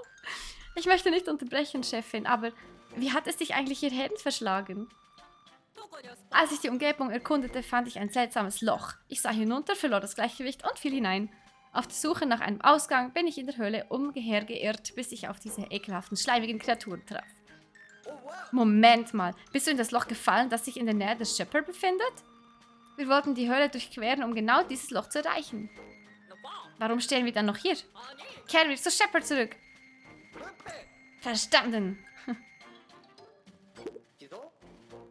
S1: Ich möchte nicht unterbrechen, Chefin, aber wie hat es dich eigentlich hierhin verschlagen? Als ich die Umgebung erkundete, fand ich ein seltsames Loch. Ich sah hinunter, verlor das Gleichgewicht und fiel hinein. Auf der Suche nach einem Ausgang bin ich in der Höhle umhergeirrt, bis ich auf diese ekelhaften, schleimigen Kreaturen traf. Moment mal, bist du in das Loch gefallen, das sich in der Nähe des Shepherd befindet? Wir wollten die Höhle durchqueren, um genau dieses Loch zu erreichen. Warum stehen wir dann noch hier? Kehren wir zu Shepherd zurück. Verstanden.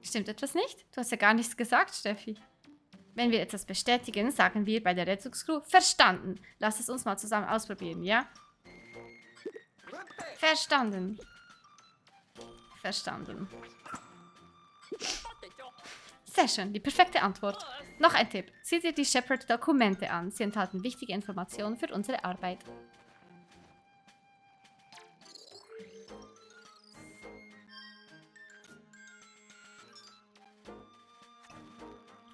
S1: Stimmt etwas nicht? Du hast ja gar nichts gesagt, Steffi. Wenn wir etwas bestätigen, sagen wir bei der Rettungscrew, verstanden. Lass es uns mal zusammen ausprobieren, ja? Verstanden. Verstanden. Sehr schön, die perfekte Antwort. Noch ein Tipp. Sieh dir die Shepherd-Dokumente an. Sie enthalten wichtige Informationen für unsere Arbeit.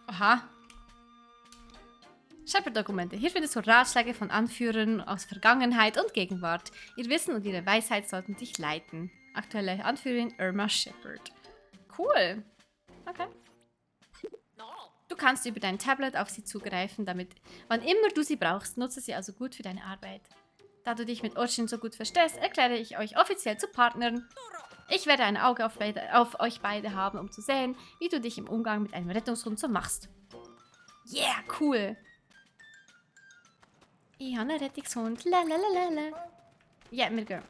S1: Aha. Shepherd-Dokumente. Hier findest du Ratschläge von Anführern aus Vergangenheit und Gegenwart. Ihr Wissen und ihre Weisheit sollten dich leiten. Aktuelle Anführerin Irma Shepherd. Cool. Okay. Du kannst über dein Tablet auf sie zugreifen, damit, wann immer du sie brauchst, nutze sie also gut für deine Arbeit. Da du dich mit Orchin so gut verstehst, erkläre ich euch offiziell zu Partnern. Ich werde ein Auge auf euch beide haben, um zu sehen, wie du dich im Umgang mit einem Rettungshund so machst. Yeah, cool. Ich habe einen Rettungshund. Lalalala. Ja, wir gehen.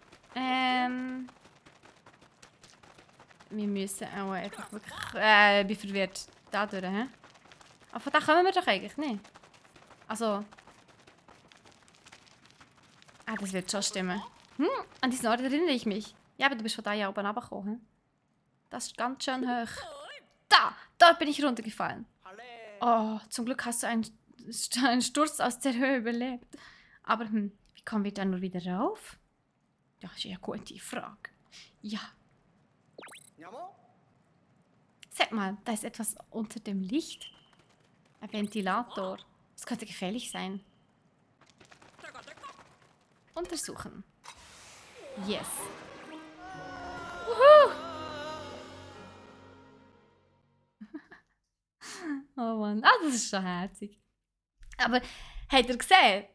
S1: Wir müssen auch einfach wirklich... ich bin verwirrt. Da durch, hä? Aber von da kommen wir doch eigentlich nicht. Also... Ah, das wird schon stimmen. An diesen Ort erinnere ich mich. Ja, aber du bist von da ja oben runtergekommen. Hm? Das ist ganz schön hoch. Da! Dort bin ich runtergefallen. Oh, zum Glück hast du einen Sturz aus der Höhe überlebt. Aber wie kommen wir dann nur wieder rauf? Ja, ist ja eine gute Frage. Ja. Sag mal, da ist etwas unter dem Licht. Ein Ventilator. Das könnte gefährlich sein. Untersuchen. Yes. Wuhu! Oh Mann, das ist schon herzig. Aber habt ihr gesehen?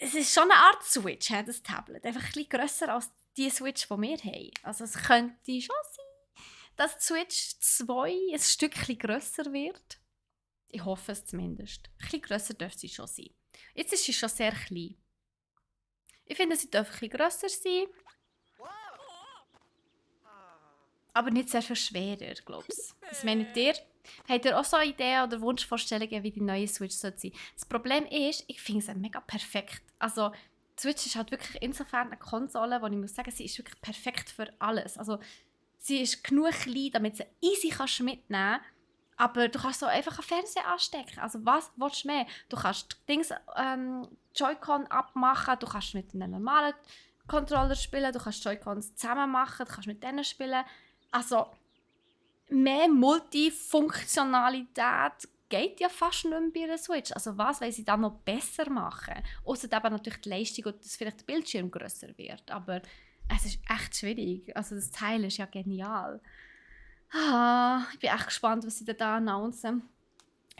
S1: Es ist schon eine Art Switch, das Tablet. Einfach ein bisschen grösser als die Switch, die wir haben. Also es könnte schon sein, dass die Switch 2 ein Stückchen grösser wird. Ich hoffe es zumindest. Ein bisschen grösser dürfte sie schon sein. Jetzt ist sie schon sehr klein. Ich finde, sie darf ein bisschen grösser sein. Aber nicht sehr viel schwerer, glaube ich. Was meint ihr? Habt ihr auch so Ideen oder Wunschvorstellungen, wie die neue Switch sein sollte? Das Problem ist, ich finde sie mega perfekt. Also, die Switch ist halt wirklich insofern eine Konsole, wo ich muss sagen, sie ist wirklich perfekt für alles. Also, sie ist genug klein, damit sie easy mitnehmen kannst. Aber du kannst so einfach einen Fernseher anstecken. Also, was willst du mehr? Du kannst Dings, Joy-Con abmachen, du kannst mit einem normalen Controller spielen, du kannst Joy-Cons zusammen machen, du kannst mit denen spielen. Also, mehr Multifunktionalität geht ja fast nicht mehr bei einer Switch. Also was wollen sie dann noch besser machen? Außer eben natürlich die Leistung und dass vielleicht der Bildschirm grösser wird. Aber es ist echt schwierig. Also das Teil ist ja genial. Ich bin echt gespannt, was sie da announcen.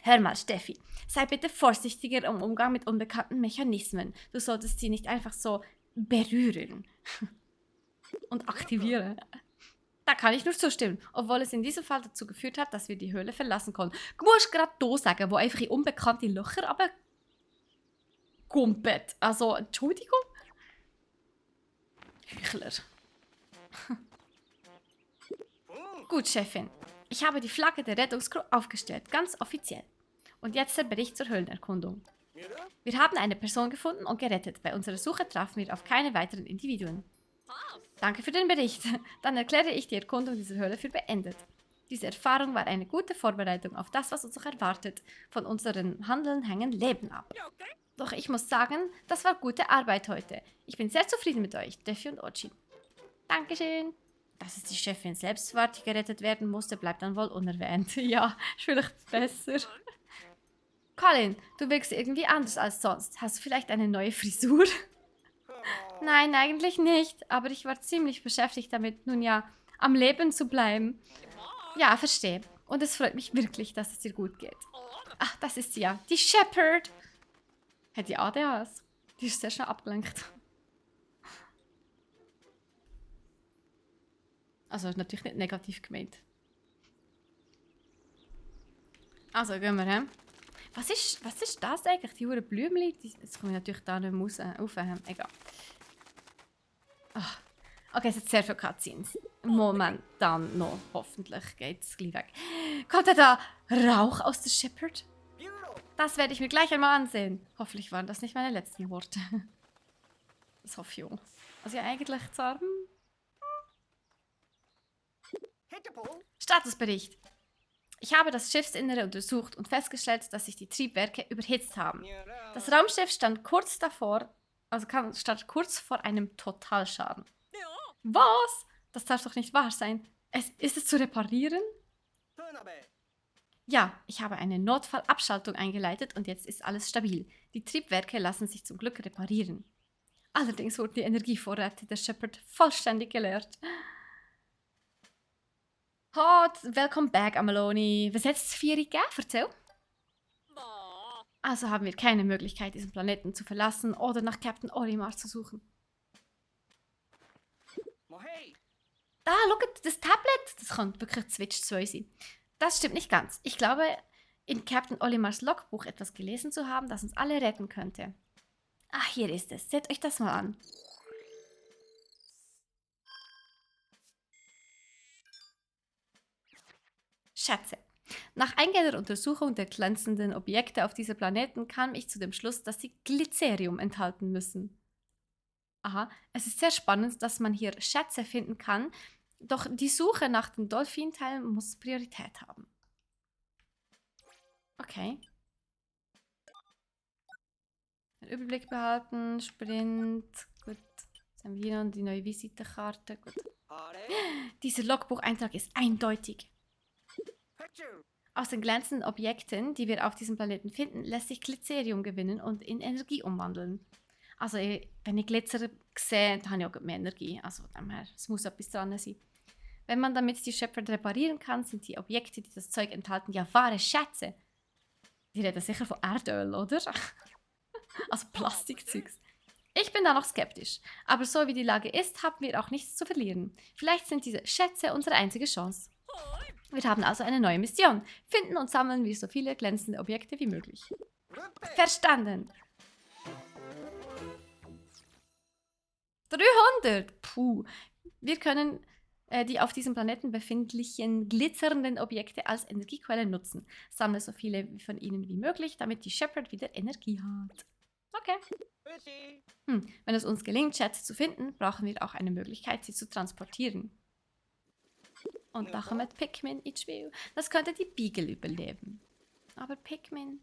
S1: Hör mal, Steffi, sei bitte vorsichtiger im Umgang mit unbekannten Mechanismen. Du solltest sie nicht einfach so berühren und aktivieren. Da kann ich nur zustimmen, obwohl es in diesem Fall dazu geführt hat, dass wir die Höhle verlassen konnten. Du musst gerade hier sagen, wo einfach in unbekannte Löcher aber gumpet. Also, Entschuldigung? Heuchler. Gut, Chefin. Ich habe die Flagge der Rettungscrew aufgestellt, ganz offiziell. Und jetzt der Bericht zur Höhlenerkundung. Wir haben eine Person gefunden und gerettet. Bei unserer Suche trafen wir auf keine weiteren Individuen. Danke für den Bericht. Dann erkläre ich die Erkundung dieser Höhle für beendet. Diese Erfahrung war eine gute Vorbereitung auf das, was uns noch erwartet. Von unserem Handeln hängen Leben ab. Doch ich muss sagen, das war gute Arbeit heute. Ich bin sehr zufrieden mit euch, Steffi und Orchin. Dankeschön. Dass es die Chefin selbst war, die gerettet werden musste, bleibt dann wohl unerwähnt. Ja, ist vielleicht besser. Colin, du wirkst irgendwie anders als sonst. Hast du vielleicht eine neue Frisur? Nein, eigentlich nicht. Aber ich war ziemlich beschäftigt damit, nun ja, am Leben zu bleiben. Ja, verstehe. Und es freut mich wirklich, dass es dir gut geht. Ach, das ist sie ja. Die Shepherd. Hat die ADHS. Die ist sehr schnell abgelenkt. Also natürlich nicht negativ gemeint. Also gehen wir, hä? Was ist das eigentlich? Die hure Blümchen? Jetzt komme ich natürlich da nicht mehr raus. Egal. Ach. Okay, es hat sehr viele Cutscenes. Momentan noch. Hoffentlich geht es gleich weg. Kommt da Rauch aus der Shepherd? Das werde ich mir gleich einmal ansehen. Hoffentlich waren das nicht meine letzten Worte. Das hoffe ich auch. Also ja, eigentlich zwar... Statusbericht. Ich habe das Schiffsinnere untersucht und festgestellt, dass sich die Triebwerke überhitzt haben. Das Raumschiff stand kurz davor, stand kurz vor einem Totalschaden. Was? Das darf doch nicht wahr sein. Ist es zu reparieren? Ja, ich habe eine Notfallabschaltung eingeleitet und jetzt ist alles stabil. Die Triebwerke lassen sich zum Glück reparieren. Allerdings wurden die Energievorräte der Shepherd vollständig geleert. Oh, welcome back, Amaloni. Was hat es für Vieri gegeben? Erzähl. Also haben wir keine Möglichkeit, diesen Planeten zu verlassen oder nach Captain Olimar zu suchen. Da, schau, das Tablet. Das kann wirklich Switch 2 sein. Das stimmt nicht ganz. Ich glaube, in Captain Olimars Logbuch etwas gelesen zu haben, das uns alle retten könnte. Ach, hier ist es. Seht euch das mal an. Schätze. Nach eingehender Untersuchung der glänzenden Objekte auf diesem Planeten kam ich zu dem Schluss, dass sie Glycerium enthalten müssen. Aha, es ist sehr spannend, dass man hier Schätze finden kann, doch die Suche nach den Dolphinteilen muss Priorität haben. Okay. Den Überblick behalten, Sprint, gut. Jetzt haben wir hier noch die neue Visitenkarte, gut. Dieser Logbucheintrag ist eindeutig. Aus den glänzenden Objekten, die wir auf diesem Planeten finden, lässt sich Glycerium gewinnen und in Energie umwandeln. Also, wenn ich Glitzer sehe, dann habe ich auch mehr Energie. Also, es muss etwas dran sein. Wenn man damit die Shepherd reparieren kann, sind die Objekte, die das Zeug enthalten, ja wahre Schätze. Die reden sicher von Erdöl, oder? Also Plastikzeugs. Ich bin da noch skeptisch. Aber so wie die Lage ist, haben wir auch nichts zu verlieren. Vielleicht sind diese Schätze unsere einzige Chance. Wir haben also eine neue Mission. Finden und sammeln wir so viele glänzende Objekte wie möglich. Verstanden. 300! Puh. Wir können die auf diesem Planeten befindlichen glitzernden Objekte als Energiequelle nutzen. Sammle so viele von ihnen wie möglich, damit die Shepherd wieder Energie hat. Okay. Wenn es uns gelingt, Schätze zu finden, brauchen wir auch eine Möglichkeit, sie zu transportieren. Und da kommt Pikmin ins Spiel. Das könnte die Beagle überleben. Aber Pikmin...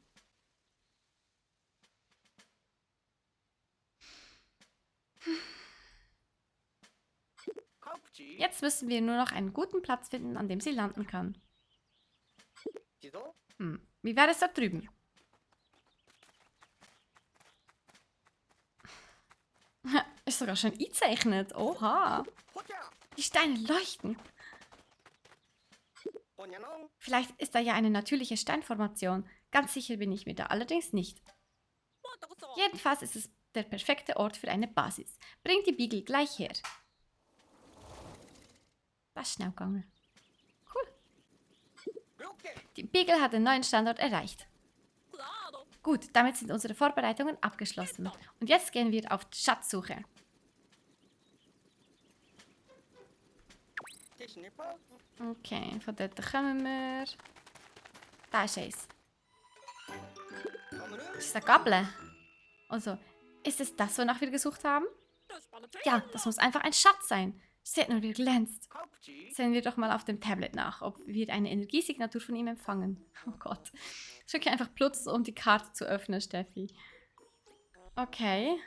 S1: Jetzt müssen wir nur noch einen guten Platz finden, an dem sie landen kann. Wie wäre es da drüben? Ist sogar schon eingezeichnet. Oha. Die Steine leuchten. Vielleicht ist da ja eine natürliche Steinformation. Ganz sicher bin ich mir da allerdings nicht. Jedenfalls ist es der perfekte Ort für eine Basis. Bringt die Beagle gleich her. Das ist schnell gegangen. Cool. Die Beagle hat den neuen Standort erreicht. Gut, damit sind unsere Vorbereitungen abgeschlossen. Und jetzt gehen wir auf die Schatzsuche. Okay, von dort kommen wir. Da ist eins. Das ist eine Gabel. Also, ist es das, wonach wir gesucht haben? Ja, das muss einfach ein Schatz sein. Seht nur, wie er glänzt. Sehen wir doch mal auf dem Tablet nach, ob wir eine Energiesignatur von ihm empfangen. Oh Gott. Drücke einfach Plus, um die Karte zu öffnen, Steffi. Okay.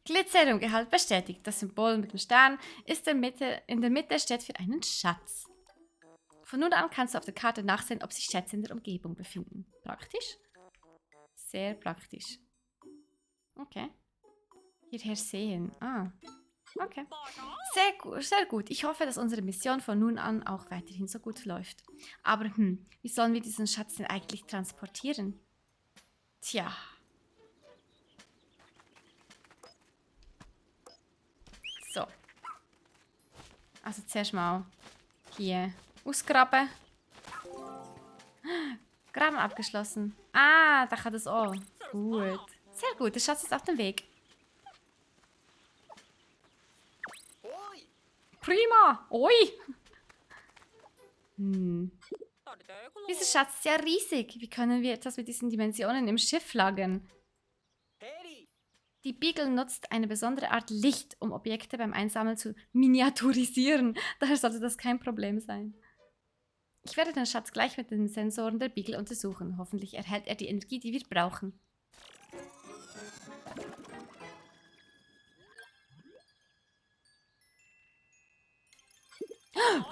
S1: Glyceriumgehalt bestätigt. Das Symbol mit dem Stern ist in der Mitte steht für einen Schatz. Von nun an kannst du auf der Karte nachsehen, ob sich Schätze in der Umgebung befinden. Praktisch? Sehr praktisch. Okay. Hierher sehen. Ah. Okay. Sehr gut. Ich hoffe, dass unsere Mission von nun an auch weiterhin so gut läuft. Aber wie sollen wir diesen Schatz denn eigentlich transportieren? Tja. So. Also zuerst mal hier ausgraben. Graben abgeschlossen. Ah, da kann das auch. Gut. Sehr gut, der Schatz ist auf dem Weg. Prima. Oi. Dieser Schatz ist ja riesig. Wie können wir etwas mit diesen Dimensionen im Schiff lagern? Die Beagle nutzt eine besondere Art Licht, um Objekte beim Einsammeln zu miniaturisieren. Daher sollte das kein Problem sein. Ich werde den Schatz gleich mit den Sensoren der Beagle untersuchen. Hoffentlich erhält er die Energie, die wir brauchen.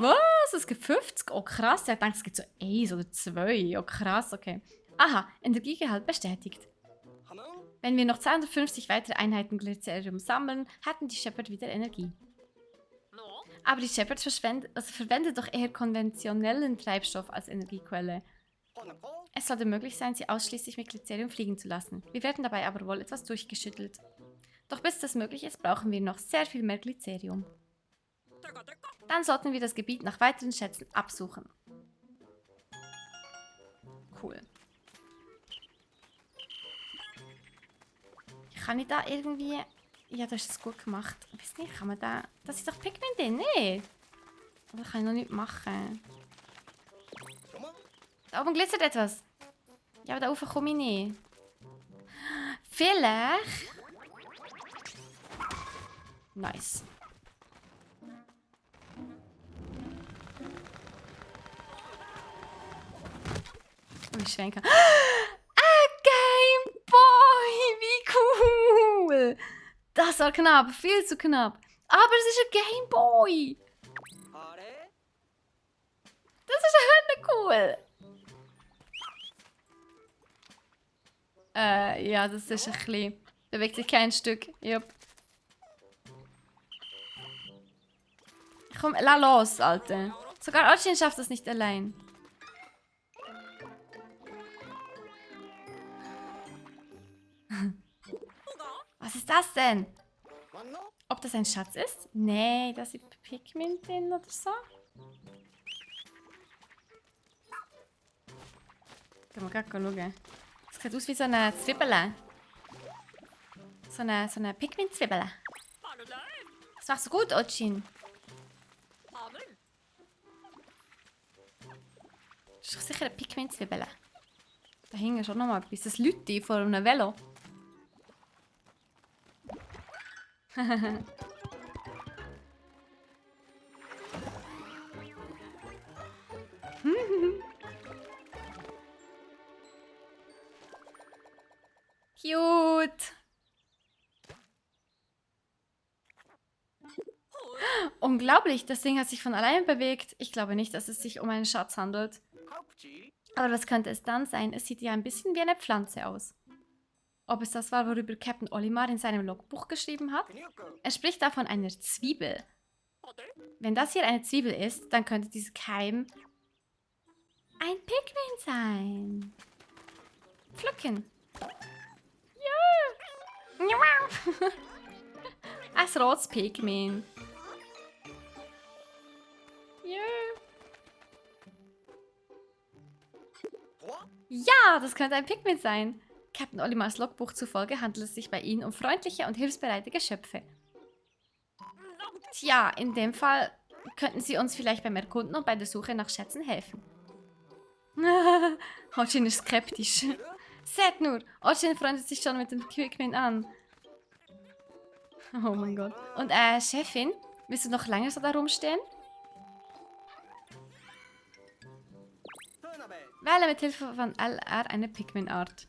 S1: Was? Es gibt 50? Oh krass, ich dachte, es gibt so 1 oder 2. Oh krass, okay. Aha, Energiegehalt bestätigt. Wenn wir noch 250 weitere Einheiten Glycerium sammeln, hatten die Shepard wieder Energie. Aber die Shepard verwendet doch eher konventionellen Treibstoff als Energiequelle. Es sollte möglich sein, sie ausschließlich mit Glycerium fliegen zu lassen. Wir werden dabei aber wohl etwas durchgeschüttelt. Doch bis das möglich ist, brauchen wir noch sehr viel mehr Glycerium. Dann sollten wir das Gebiet nach weiteren Schätzen absuchen. Cool. Kann ich da irgendwie... Ja, du hast es gut gemacht. Ich weiß nicht, kann man da... Das ist doch Pigment drin, nicht? Aber da kann ich noch nichts machen. Da oben glitzert etwas. Ja, aber da oben komme ich nicht. Vielleicht... Nice. Und ich schwenke. Game Boy! Wie cool! Das war knapp, viel zu knapp. Aber es ist ein Game Boy! Das ist ja cool! Ja, das ist ein bisschen... Bewegt sich kein Stück. Jupp. Komm, lass los, Alter. Sogar Orchin schafft das nicht allein. Was ist das denn? Ob das ein Schatz ist? Nee, da sind Pigment drin oder so. Können wir gerade schauen. Das sieht aus wie so eine Zwiebel. So eine Pigment-Zwiebel. Das machst du gut, Orchin. Das ist doch sicher eine Pigment-Zwiebel. Da hing schon noch mal etwas. Das Leute vor einem Velo. Cute. Unglaublich, das Ding hat sich von alleine bewegt. Ich glaube nicht, dass es sich um einen Schatz handelt. Aber was könnte es dann sein? Es sieht ja ein bisschen wie eine Pflanze aus. Ob es das war, worüber Captain Olimar in seinem Logbuch geschrieben hat? Er spricht da von einer Zwiebel. Wenn das hier eine Zwiebel ist, dann könnte dieser Keim ein Pigment sein. Pflücken. Ja. Ein rotes Pigment. Ja. Ja, das könnte ein Pigment sein. Captain Olimars Logbuch zufolge handelt es sich bei ihnen um freundliche und hilfsbereite Geschöpfe. Tja, in dem Fall könnten sie uns vielleicht beim Erkunden und bei der Suche nach Schätzen helfen. Orchin ist skeptisch. Seht nur, Orchin freundet sich schon mit dem Pigment an. Oh mein Gott. Und Chefin, willst du noch länger so da rumstehen? Wähle mit Hilfe von LR eine Pigmentart.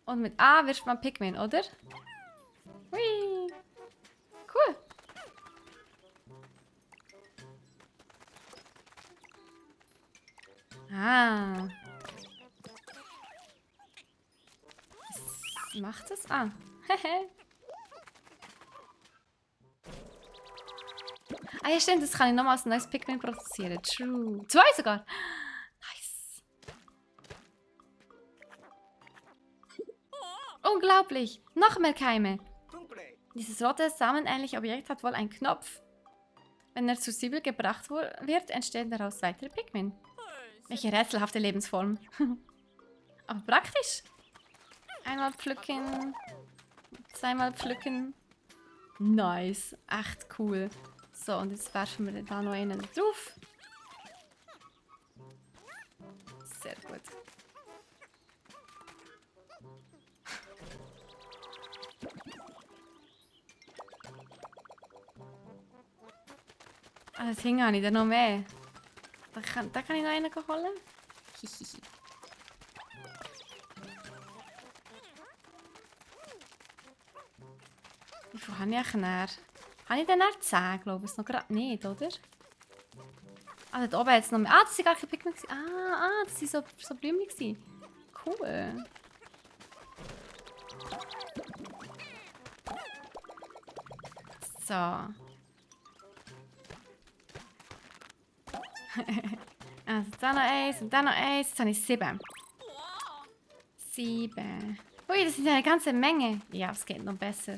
S1: Und mit A wirft man Pigment, oder? Hui. Cool. Ah. Was macht es? Ah. Ah ja, stimmt, das kann ich nochmals ein neues Pikmin produzieren. True. 2 sogar. Nice. Unglaublich. Noch mehr Keime. Dieses rote samenähnliche Objekt hat wohl einen Knopf. Wenn er zur Zwiebel gebracht wird, entstehen daraus weitere Pikmin. Welche rätselhafte Lebensform. Aber praktisch. Einmal pflücken. Zweimal pflücken. Nice. Echt cool. So, und jetzt werfen wir da noch einen drauf. Sehr gut. Ah, das hing habe ich da noch mehr. Da kann ich noch einen holen. Hihihi. Wie viel habe ich eigentlich näher? Habe ich denn näher 10, glaube ich? Noch gerade nicht, oder? Ah, da oben hat es noch mehr. Ah, das sind gar keine Pikmin. Das waren so Blümchen. Cool. So. Also, da noch eins und da noch eins. Jetzt habe ich 7. 7. Ui, das sind ja eine ganze Menge. Ja, es geht noch besser.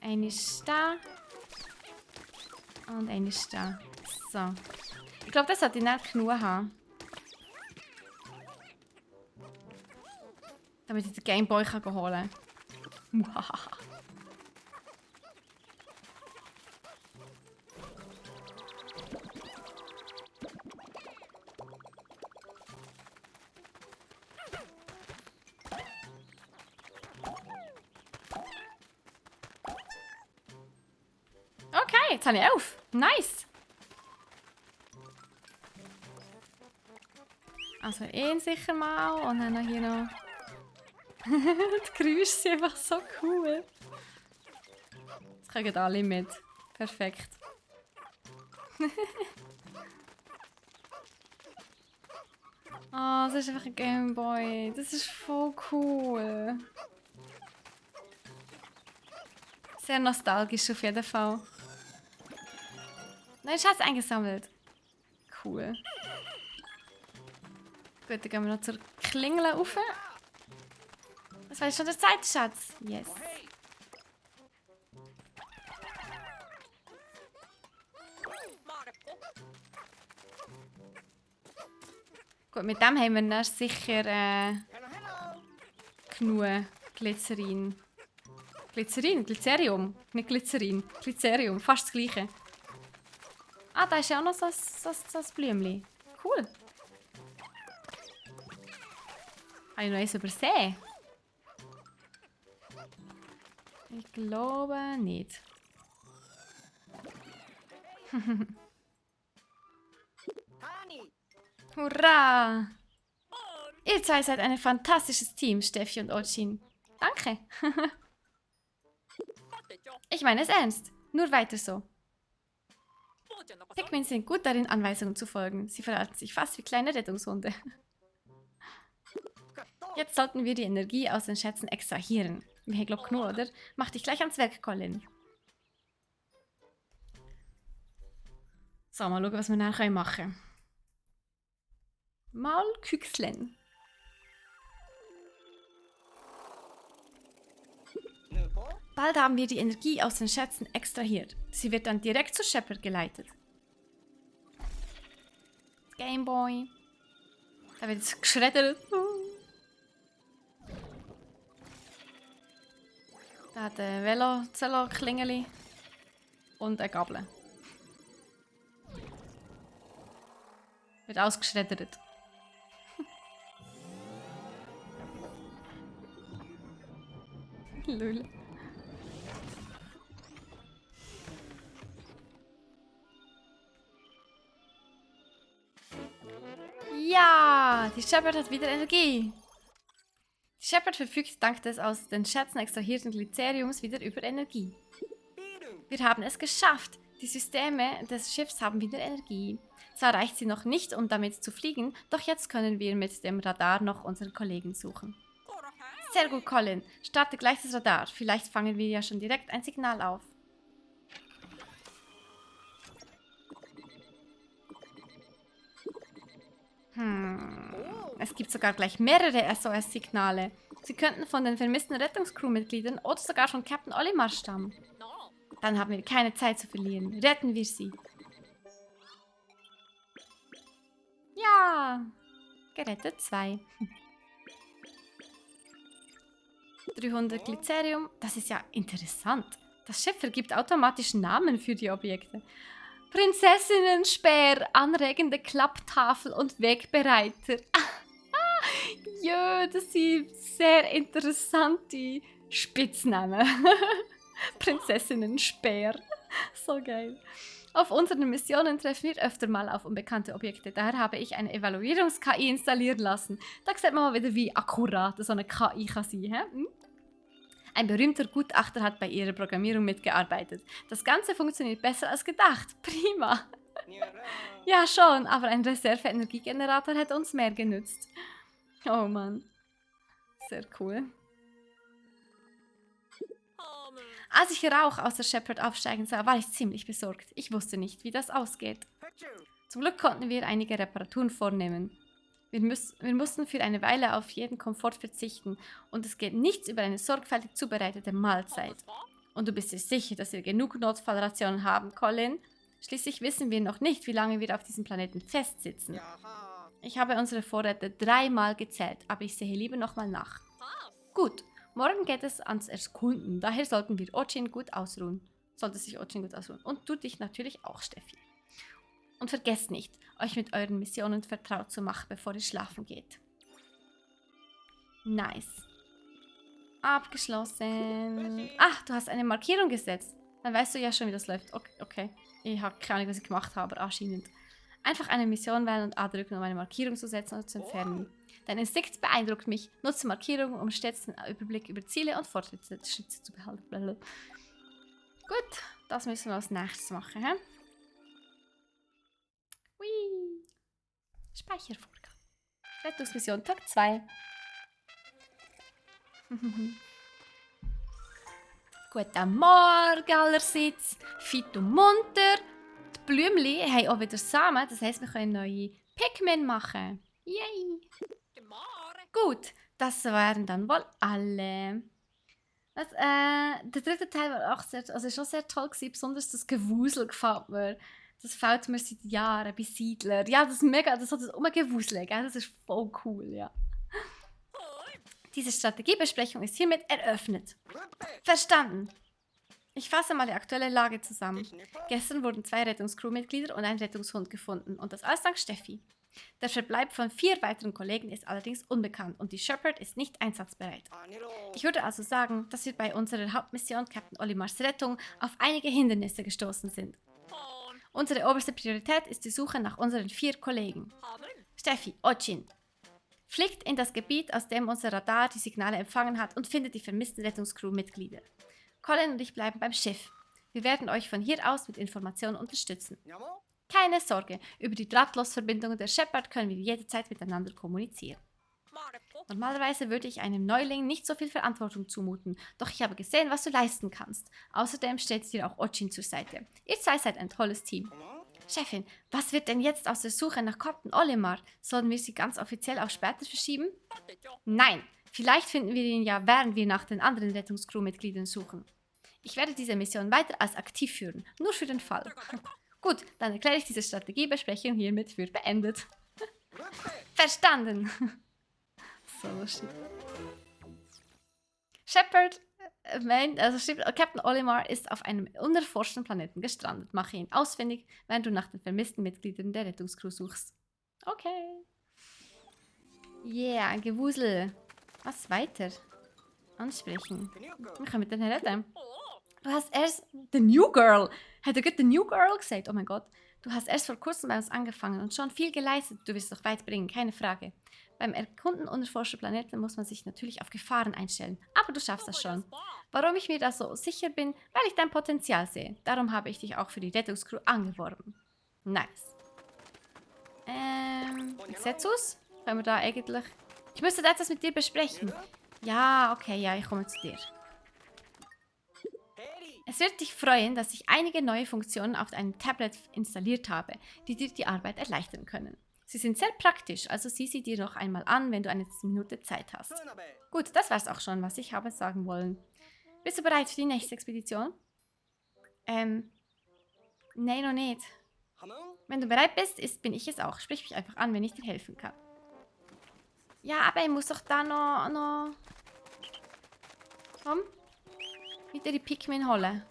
S1: Eine ist da. Und eine ist da. So. Ich glaube, das sollte ich nicht genug haben. Damit ich den Gameboy holen kann. Okay, jetzt habe ich 11. Nice. Also sicher mal und dann noch hier noch. Die Geräusche sind einfach so cool. Jetzt kriegen alle mit. Perfekt. Das ist einfach ein Gameboy. Das ist voll cool. Sehr nostalgisch auf jeden Fall. Nein, Schatz eingesammelt. Cool. Gut, dann gehen wir noch zur Klingel rauf. Das war jetzt schon der zweite Schatz. Yes. Gut, mit dem haben wir dann sicher genug Glycerin. Glycerium. Nicht Glycerin. Glycerium. Fast das gleiche. Ah, da ist ja auch noch so ein Blümchen. Cool. Habe ich noch eins übersehen? Ich glaube nicht. Hurra! Ihr zwei seid ein fantastisches Team, Steffi und Ochin. Danke. Ich meine es ernst. Nur weiter so. Pikmin sind gut darin, Anweisungen zu folgen. Sie verhalten sich fast wie kleine Rettungshunde. Jetzt sollten wir die Energie aus den Schätzen extrahieren. Wir glauben genug, oder? Mach dich gleich ans Werk, Colin. So, mal schauen, was wir nachher machen können. Mal küchseln. Bald haben wir die Energie aus den Schätzen extrahiert. Sie wird dann direkt zu Shepard geleitet. Gameboy. Da wird es geschreddert. Da hat ein Velo-Klingeli und eine Gabel. Wird ausgeschreddert. Lul. Ja, die Shepard hat wieder Energie. Die Shepard verfügt dank des aus den Schätzen extrahierten Glyceriums wieder über Energie. Wir haben es geschafft. Die Systeme des Schiffs haben wieder Energie. Zwar reicht sie noch nicht, um damit zu fliegen, doch jetzt können wir mit dem Radar noch unseren Kollegen suchen. Sehr gut, Colin. Starte gleich das Radar. Vielleicht fangen wir ja schon direkt ein Signal auf. Es gibt sogar gleich mehrere SOS-Signale. Sie könnten von den vermissten Rettungscrew-Mitgliedern oder sogar von Captain Olimar stammen. Dann haben wir keine Zeit zu verlieren. Retten wir sie. Ja. Gerettet 2. 300 Glycerium. Das ist ja interessant. Das Schiff vergibt automatisch Namen für die Objekte. Prinzessinnenspeer, anregende Klapptafel und Wegbereiter. Ja, das sind sehr interessante Spitznamen. Prinzessinnenspeer. So geil. Auf unseren Missionen treffen wir öfter mal auf unbekannte Objekte. Daher habe ich eine Evaluierungs-KI installieren lassen. Da sieht man mal wieder, wie akkurat so eine KI kann sein. Hm? Ein berühmter Gutachter hat bei ihrer Programmierung mitgearbeitet. Das Ganze funktioniert besser als gedacht. Prima. Ja, schon, aber ein Reserve-Energiegenerator hätte uns mehr genützt. Oh Mann. Sehr cool. Als ich Rauch aus der Shepard aufsteigen sah, war ich ziemlich besorgt. Ich wusste nicht, wie das ausgeht. Zum Glück konnten wir einige Reparaturen vornehmen. Wir mussten für eine Weile auf jeden Komfort verzichten und es geht nichts über eine sorgfältig zubereitete Mahlzeit. Und du bist dir sicher, dass wir genug Notfallrationen haben, Colin? Schließlich wissen wir noch nicht, wie lange wir auf diesem Planeten festsitzen. Ich habe unsere Vorräte 3-mal gezählt, aber ich sehe lieber nochmal nach. Gut, morgen geht es ans Erkunden, daher sollten wir Ochin gut ausruhen. Sollte sich Ochin gut ausruhen. Und du dich natürlich auch, Steffi. Und vergesst nicht, euch mit euren Missionen vertraut zu machen, bevor ihr schlafen geht. Nice. Abgeschlossen. Ach, du hast eine Markierung gesetzt. Dann weißt du ja schon, wie das läuft. Okay. Ich habe keine Ahnung, was ich gemacht habe, aber anscheinend. Einfach eine Mission wählen und A drücken, um eine Markierung zu setzen oder zu entfernen. Dein Instinkt beeindruckt mich. Nutze Markierungen, um stets den Überblick über Ziele und Fortschritte zu behalten. Blablabla. Gut, das müssen wir als nächstes machen. He? Hui. Speichervorgang. Rettungsmission Tag 2. Guten Morgen allerseits. Fit und munter. Die Blümchen haben auch wieder Samen. Das heisst, wir können neue Pikmin machen. Yay. Gut, das wären dann wohl alle. Der dritte Teil war auch schon sehr toll gewesen. Besonders das Gewusel gefällt mir. Das fällt mir seit Jahren bei Siedler. Ja, das ist mega, das hat das Umgewusel, gell? Das ist voll cool, ja. Diese Strategiebesprechung ist hiermit eröffnet. Verstanden. Ich fasse mal die aktuelle Lage zusammen. Gestern wurden 2 Rettungscrewmitglieder und ein Rettungshund gefunden und das alles dank Steffi. Der Verbleib von 4 weiteren Kollegen ist allerdings unbekannt und die Shepard ist nicht einsatzbereit. Ich würde also sagen, dass wir bei unserer Hauptmission Captain Olimars Rettung auf einige Hindernisse gestoßen sind. Unsere oberste Priorität ist die Suche nach unseren 4 Kollegen. Steffi, Ochin. Fliegt in das Gebiet, aus dem unser Radar die Signale empfangen hat und findet die vermissten Rettungscrew-Mitglieder. Colin und ich bleiben beim Schiff. Wir werden euch von hier aus mit Informationen unterstützen. Keine Sorge, über die Drahtlosverbindungen der Shepard können wir jederzeit miteinander kommunizieren. Normalerweise würde ich einem Neuling nicht so viel Verantwortung zumuten, doch ich habe gesehen, was du leisten kannst. Außerdem steht dir auch Ochin zur Seite. Ihr 2 seid ein tolles Team. Chefin, was wird denn jetzt aus der Suche nach Captain Olimar? Sollen wir sie ganz offiziell auf später verschieben? Nein, vielleicht finden wir ihn ja, während wir nach den anderen Rettungscrew-Mitgliedern suchen. Ich werde diese Mission weiter als aktiv führen, nur für den Fall. Gut, dann erkläre ich diese Strategiebesprechung hiermit für beendet. Verstanden! So lustig. Shepard Captain Olimar ist auf einem unerforschten Planeten gestrandet. Mache ihn ausfindig, während du nach den vermissten Mitgliedern der Rettungscrew suchst. Okay. Yeah, ein Gewusel. Was weiter? Ansprechen. Wir können mit denen reden. Du hast erst... The New Girl. Hat er gerade The New Girl gesagt? Oh mein Gott. Du hast erst vor kurzem bei uns angefangen und schon viel geleistet. Du wirst doch weit bringen, keine Frage. Beim Erkunden unerforschter Planeten muss man sich natürlich auf Gefahren einstellen. Aber du schaffst das schon. Warum ich mir da so sicher bin? Weil ich dein Potenzial sehe. Darum habe ich dich auch für die Rettungscrew angeworben. Nice. Setzus? Können wir da eigentlich... Ich müsste da etwas mit dir besprechen. Ja, okay, ja, ich komme zu dir. Es wird dich freuen, dass ich einige neue Funktionen auf deinem Tablet installiert habe, die dir die Arbeit erleichtern können. Sie sind sehr praktisch, also sieh sie dir noch einmal an, wenn du eine Minute Zeit hast. Gut, das war's auch schon, was ich habe sagen wollen. Bist du bereit für die nächste Expedition? Nein, noch nicht. Wenn du bereit bist, bin ich es auch. Sprich mich einfach an, wenn ich dir helfen kann. Ja, aber ich muss doch da noch... Komm. Wieder die Pikmin holen.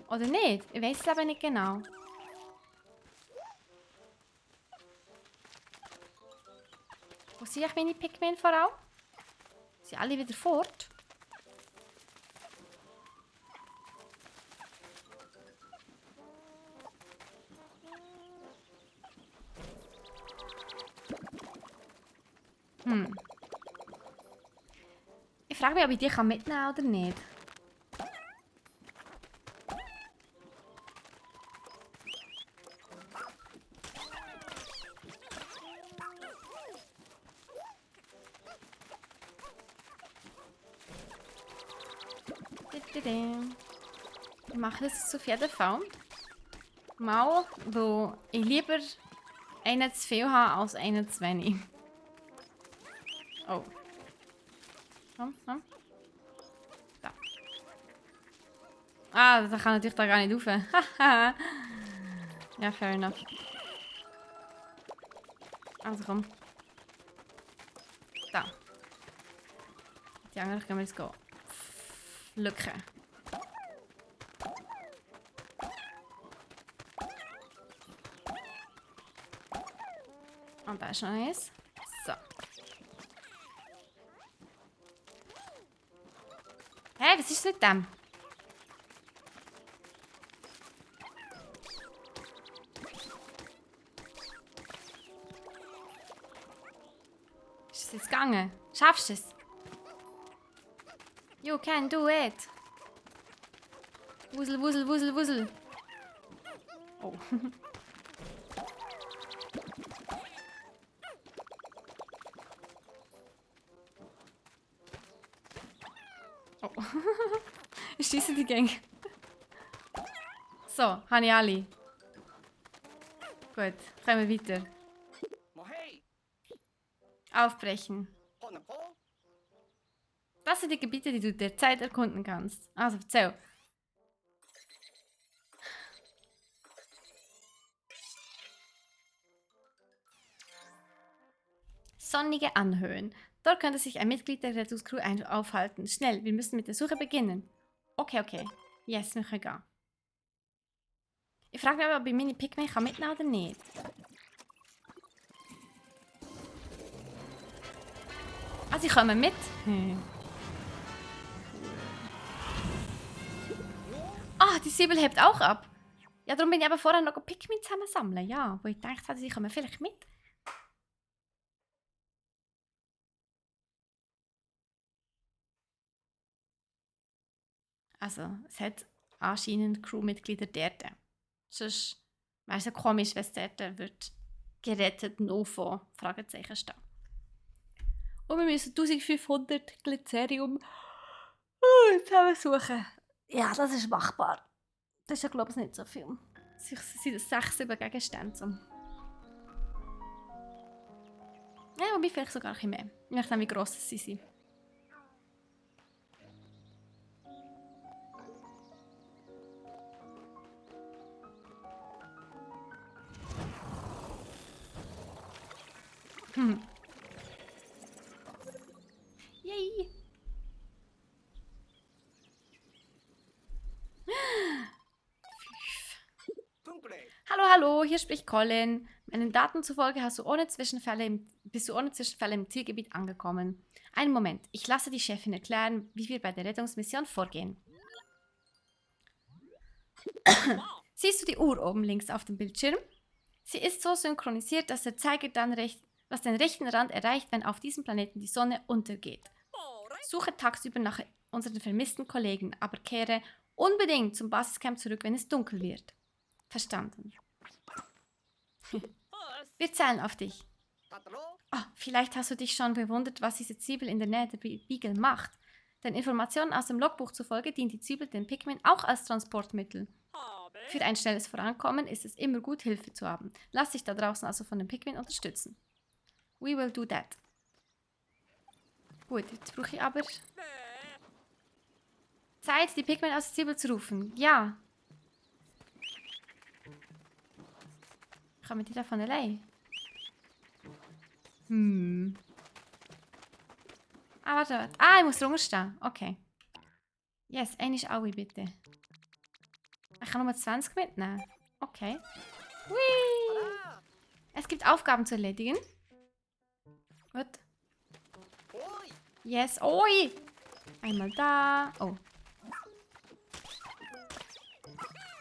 S1: Oder nicht? Ich weiß es aber nicht genau. Wo sehe ich meine Pikmin vor allem? Sind sie alle wieder fort? Ich frage mich, ob ich die mitnehmen kann oder nicht. Ich mache das auf jeden Fall. Mal, wo ich lieber einen zu viel habe als einen zu wenig. Oh. Komm. Da. Ah, da kann natürlich da gar nicht rauf. Ja, fair enough. Also komm. Da. Die anderen können wir jetzt gehen. Lücke. Und da ist noch eins. So. Hä, was ist mit dem? Ist es jetzt gegangen? Schaffst du es? You can do it. Wusel. Oh. Oh. Ich schieße die Gang. So, habe ich alle. Gut, kommen wir weiter. Aufbrechen. Das sind die Gebiete, die du derzeit erkunden kannst. Also, erzähl. Sonnige Anhöhen. Dort könnte sich ein Mitglied der Rettungscrew aufhalten. Schnell, wir müssen mit der Suche beginnen. Okay. Yes, wir können gehen. Ich frage mich aber, ob ich meine Pikmin mitnehmen kann oder nicht. Ah, sie kommen mit? Ah, die Sibyl hebt auch ab. Ja, darum bin ich aber vorher noch Pikmin zusammen sammeln. Ja, wo ich gedacht hatte, sie kommen vielleicht mit. Also, es hat anscheinend Crewmitglieder dort. Sonst wäre es ja komisch, wenn es dort wird gerettet noch von Fragezeichen stehen. Und wir müssen 1500 Glycerium zusammensuchen. Ja, das ist machbar. Das ist ja, glaube ich, nicht so viel. Es sind 6, 7 Gegenstände. Ja, wobei vielleicht sogar ein bisschen mehr. Je nachdem, wie gross sie sind. Yay! Hallo, hier spricht Colin. Meinen Daten zufolge bist du ohne Zwischenfälle im Zielgebiet angekommen. Einen Moment, ich lasse die Chefin erklären, wie wir bei der Rettungsmission vorgehen. Siehst du die Uhr oben links auf dem Bildschirm? Sie ist so synchronisiert, dass der Zeiger dann recht was den rechten Rand erreicht, wenn auf diesem Planeten die Sonne untergeht. Suche tagsüber nach unseren vermissten Kollegen, aber kehre unbedingt zum Basiscamp zurück, wenn es dunkel wird. Verstanden. Wir zählen auf dich. Oh, vielleicht hast du dich schon gewundert, was diese Zwiebel in der Nähe der Beagle macht. Den Informationen aus dem Logbuch zufolge dient die Zwiebel den Pikmin auch als Transportmittel. Für ein schnelles Vorankommen ist es immer gut, Hilfe zu haben. Lass dich da draußen also von den Pikmin unterstützen. We will do that. Gut, jetzt brauche ich aber Zeit, die Pikmin aus der Zwiebel zu rufen. Ja. Kommen die da von allein? Ah, warte. Ah, ich muss rumstehen. Okay. Yes, eine ist auch bitte. Ich kann nur 20 mitnehmen. Okay. Hui. Es gibt Aufgaben zu erledigen. Gut. Yes. Oi. Einmal da. Oh.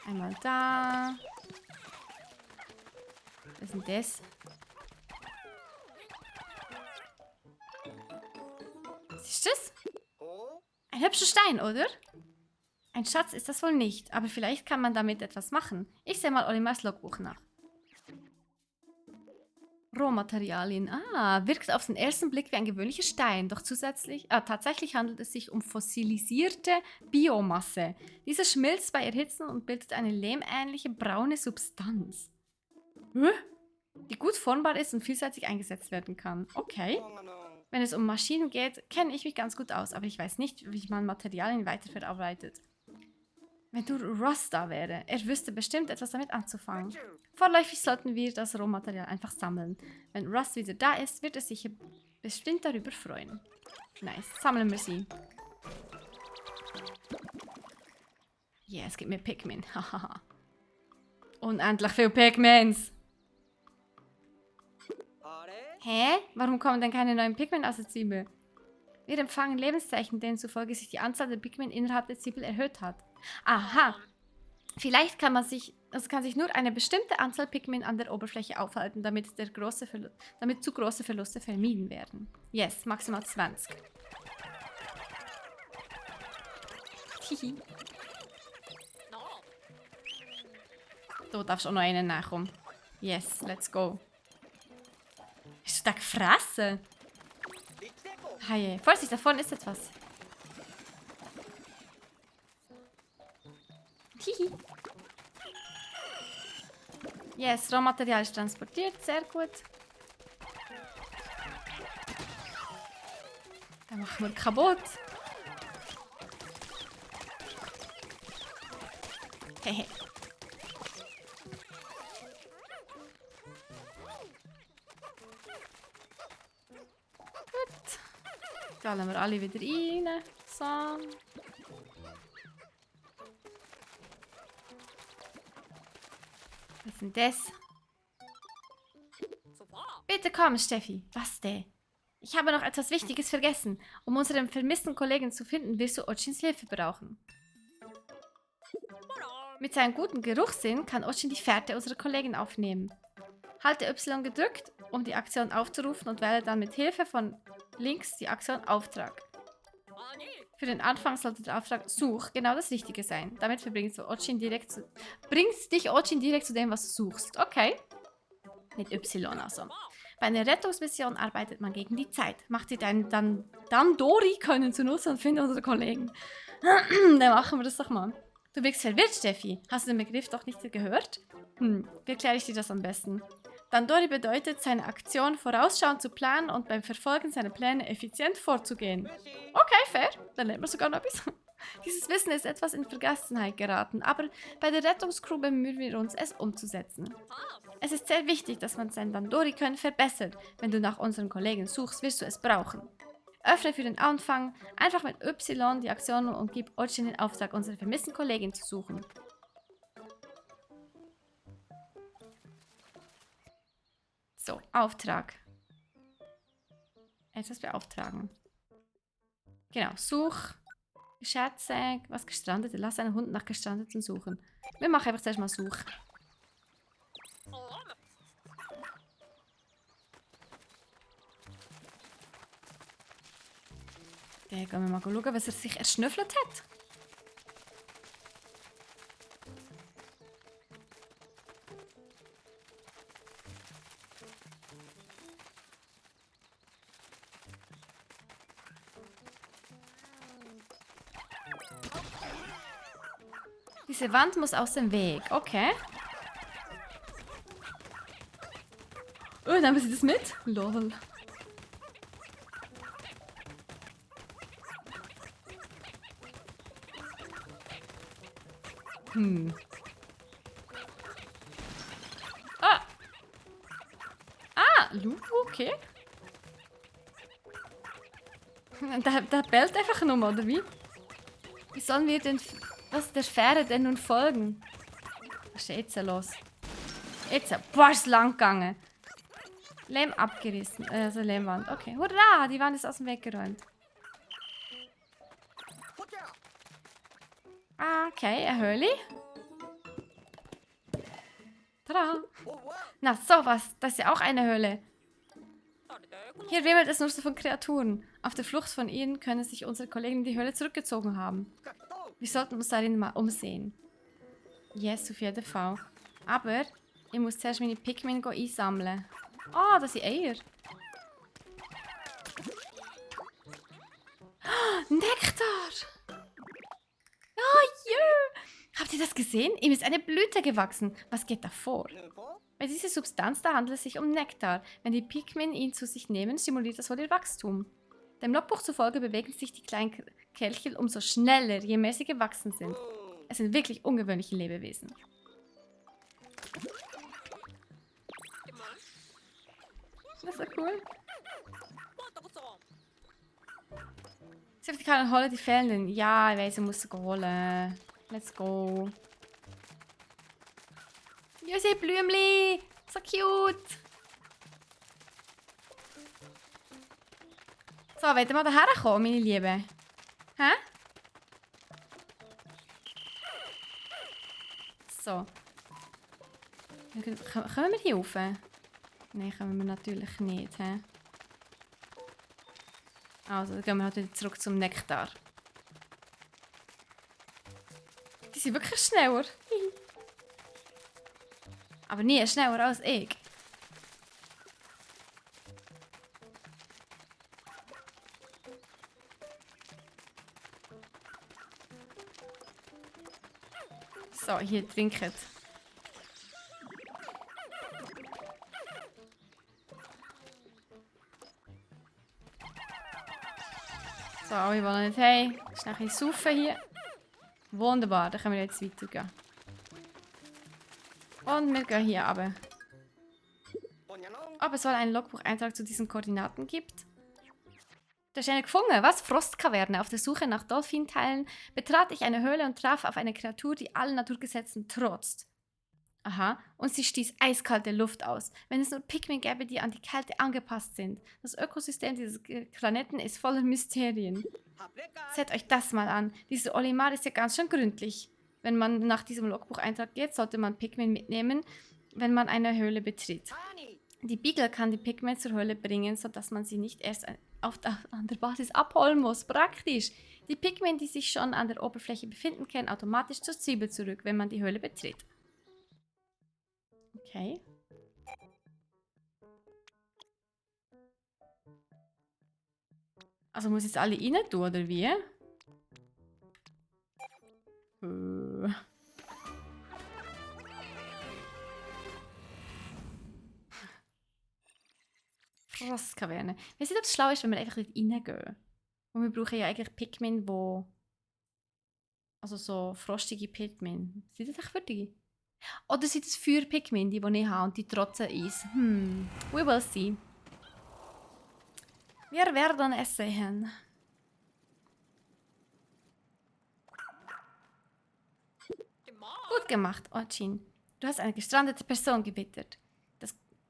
S1: Einmal da. Was ist denn das? Was ist das? Ein hübscher Stein, oder? Ein Schatz ist das wohl nicht, aber vielleicht kann man damit etwas machen. Ich sehe mal Olimars Logbuch nach. Rohmaterialien. Ah, wirkt auf den ersten Blick wie ein gewöhnlicher Stein, doch tatsächlich handelt es sich um fossilisierte Biomasse. Diese schmilzt bei Erhitzen und bildet eine lehmähnliche braune Substanz. Die gut formbar ist und vielseitig eingesetzt werden kann. Okay. Wenn es um Maschinen geht, kenne ich mich ganz gut aus, aber ich weiß nicht, wie man Materialien weiterverarbeitet. Wenn du Ross da wäre, er wüsste bestimmt etwas damit anzufangen. Vorläufig sollten wir das Rohmaterial einfach sammeln. Wenn Ross wieder da ist, wird er sich bestimmt darüber freuen. Nice, sammeln wir sie. Yeah, es gibt mehr Pikmin. Hahaha. Unendlich viele Pikmins. Hä? Warum kommen denn keine neuen Pikmin aus der Zwiebel? Wir empfangen Lebenszeichen, denen zufolge sich die Anzahl der Pikmin innerhalb der Zwiebel erhöht hat. Aha. Vielleicht kann sich nur eine bestimmte Anzahl Pikmin an der Oberfläche aufhalten, damit zu große Verluste vermieden werden. Yes, maximal 20. Hihi. Du darfst auch noch einen nachkommen. Yes, let's go. Hast du da gefressen? Hey, Vorsicht, da vorne ist etwas. Hihi. Yes, Rohmaterial ist transportiert, sehr gut. Dann machen wir kaputt. Hehe. Gut. Da lassen wir alle wieder rein. So. Was ist denn das? Bitte komm, Steffi. Was denn? Ich habe noch etwas Wichtiges vergessen. Um unseren vermissten Kollegen zu finden, wirst du Ochins Hilfe brauchen. Mit seinem guten Geruchssinn kann Ochin die Fährte unserer Kollegin aufnehmen. Halte Y gedrückt, um die Aktion aufzurufen und wähle dann mit Hilfe von links die Aktion Auftrag. Für den Anfang sollte der Auftrag Such genau das Richtige sein. Damit bringst dich Ochin direkt zu dem, was du suchst. Okay. Mit Y also. Bei einer Rettungsmission arbeitet man gegen die Zeit. Mach dir deinen Dandori können zunutze und finde unsere Kollegen. Dann machen wir das doch mal. Du wirkst verwirrt, Steffi. Hast du den Begriff doch nicht gehört? Wie erkläre ich dir das am besten? Dandori bedeutet, seine Aktion vorausschauend zu planen und beim Verfolgen seiner Pläne effizient vorzugehen. Okay, fair. Dann lernt man sogar noch etwas. Dieses Wissen ist etwas in Vergessenheit geraten, aber bei der Rettungscrew bemühen wir uns, es umzusetzen. Es ist sehr wichtig, dass man sein Dandori-Können verbessert. Wenn du nach unseren Kollegen suchst, wirst du es brauchen. Öffne für den Anfang einfach mit Y die Aktion und gib Ochin den Auftrag, unsere vermissten Kollegin zu suchen. So, Auftrag. Etwas beauftragen. Genau, such. Schätze, was Gestrandete. Lass einen Hund nach Gestrandeten suchen. Wir machen einfach zuerst mal Such. Dann gehen wir mal schauen, was er sich erschnüffelt hat. Diese Wand muss aus dem Weg. Okay. Oh, nehmen Sie das mit? Lol. Ah! Ah, Lu, okay. Der bellt einfach nur, oder wie? Wie sollen wir denn der Fähre denn nun folgen? Was ist denn jetzt los? Jetzt, boah, ist lang gegangen. Lehm abgerissen, also Lehmwand. Okay, hurra, die Wand ist aus dem Weg geräumt. Ah, okay, eine Höhle. Tada! Na, sowas, das ist ja auch eine Höhle. Hier wimmelt es nur so von Kreaturen. Auf der Flucht von ihnen können sich unsere Kollegen in die Höhle zurückgezogen haben. Wir sollten uns darin mal umsehen. Yes, auf jeden Fall. Aber ich muss zuerst meine Pikmin einsammeln. Ah, das sind Eier. Oh, Nektar! Oh, yeah. Habt ihr das gesehen? Ihm ist eine Blüte gewachsen. Was geht da vor? Bei dieser Substanz da handelt es sich um Nektar. Wenn die Pikmin ihn zu sich nehmen, stimuliert das wohl ihr Wachstum. Dem Logbuch zufolge bewegen sich die kleinen Kelche umso schneller, je mehr sie gewachsen sind. Es sind wirklich ungewöhnliche Lebewesen. Das ist so cool. Sie kann holen die fehlenden. Ja, ich weiß, ich muss sie holen. Let's go. Jose Blümli! So cute! So, wollt ihr mal daher kommen, meine Liebe? Hä? So. Kommen wir hier rauf? Nein, kommen wir natürlich nicht. He? Also, dann gehen wir halt wieder zurück zum Nektar. Die sind wirklich schneller. Aber nie schneller als ich. So, hier trinken. So, wir wollen nicht hey. Schnell ein bisschen saufen hier. Wunderbar, dann können wir jetzt weitergehen. Und wir gehen hier runter. Ob es wohl einen Logbucheintrag zu diesen Koordinaten gibt? Da ist eine gefunden. Was? Frostkaverne. Auf der Suche nach Dolphinteilen betrat ich eine Höhle und traf auf eine Kreatur, die allen Naturgesetzen trotzt. Aha, und sie stieß eiskalte Luft aus. Wenn es nur Pikmin gäbe, die an die Kälte angepasst sind. Das Ökosystem dieses Planeten ist voller Mysterien. Seht euch das mal an. Dieser Olimar ist ja ganz schön gründlich. Wenn man nach diesem Logbucheintrag geht, sollte man Pikmin mitnehmen, wenn man eine Höhle betritt. Die Beagle kann die Pikmin zur Höhle bringen, sodass man sie nicht erst an der Basis abholen muss. Praktisch. Die Pikmin, die sich schon an der Oberfläche befinden, kehren automatisch zur Zwiebel zurück, wenn man die Höhle betritt. Okay. Also muss ich jetzt alle rein tun, oder wie? Frostkaverne. Ich weiß nicht, ob es schlau ist, wenn wir einfach nicht reingehen. Und wir brauchen ja eigentlich Pikmin, wo... Also so frostige Pikmin. Sind das echt für die? Oder sind es Feuer-Pikmin, die ich habe und die trotzen Eis? We will see. Wir werden es sehen. Gut gemacht, Ochin. Du hast eine gestrandete Person gewittert.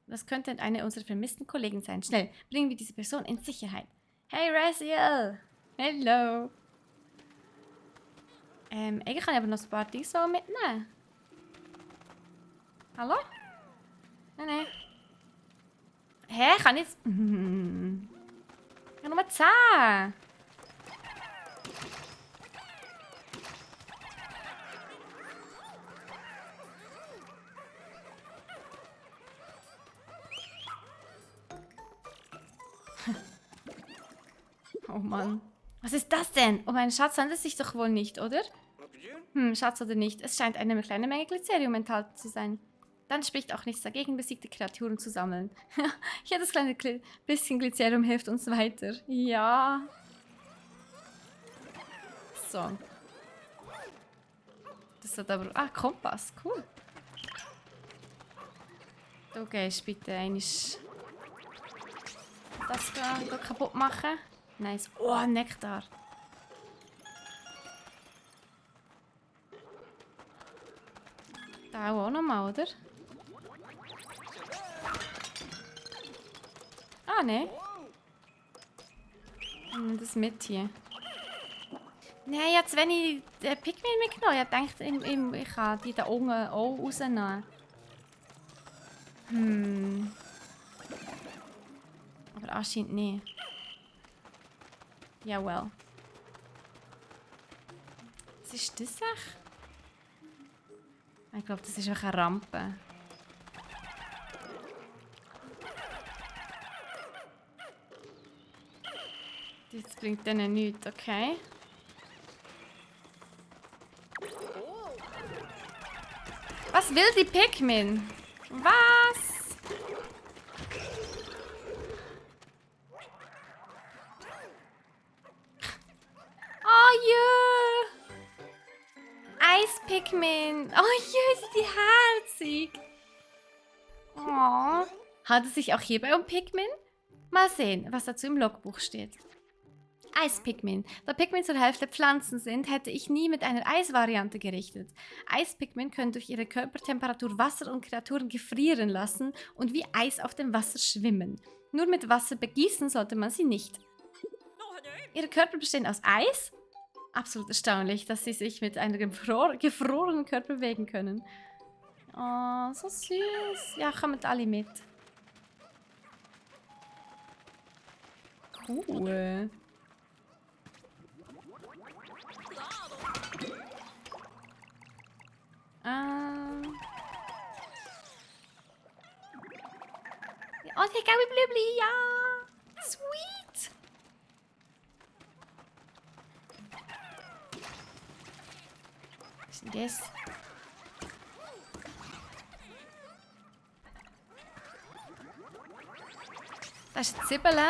S1: Das könnte eine unserer vermissten Kollegen sein. Schnell, bringen wir diese Person in Sicherheit. Hey, Raziel! Hello! Eigentlich kann ich aber noch ein paar Dinge so mitnehmen. Hallo? Nein. Hä? Kann ich jetzt... Ich habe nur 10. Oh Mann. Was ist das denn? Um einen Schatz handelt es sich doch wohl nicht, oder? Schatz oder nicht. Es scheint eine kleine Menge Glycerium enthalten zu sein. Dann spricht auch nichts dagegen, besiegte Kreaturen zu sammeln. Ja, das kleine bisschen Glycerium hilft uns weiter. Ja. So. Das hat aber... Ah, Kompass. Cool. Du gehst bitte einmal das hier kaputt machen. Nice. Oh, Nektar. Da auch nochmal, oder? Ah, ne. Ich nehme das mit hier. Nein, jetzt wenn ich den Pikmin mitgenommen habe, ich dachte, ich kann die da unten auch rausnehmen. Aber anscheinend nicht. Ja, well. Was ist das echt? Ich glaube, das ist auch eine Rampe. Das bringt denen nichts, okay? Was will die Pikmin? Was? Oh je! Eis-Pikmin! Oh je, ist die herzig! Oh. Handelt es sich auch hierbei um Pikmin? Mal sehen, was dazu im Logbuch steht. Eispigment. Da Pigment zur Hälfte Pflanzen sind, hätte ich nie mit einer Eisvariante gerechnet. Eispigment können durch ihre Körpertemperatur Wasser und Kreaturen gefrieren lassen und wie Eis auf dem Wasser schwimmen. Nur mit Wasser begießen sollte man sie nicht. Ihre Körper bestehen aus Eis? Absolut erstaunlich, dass sie sich mit einem gefrorenen Körper bewegen können. Oh, so süß. Ja, kommt alle mit. Cool. Oh, der Gabi Blübli, ja! Sweet! Was ist denn das? Das ist ein Zibbele.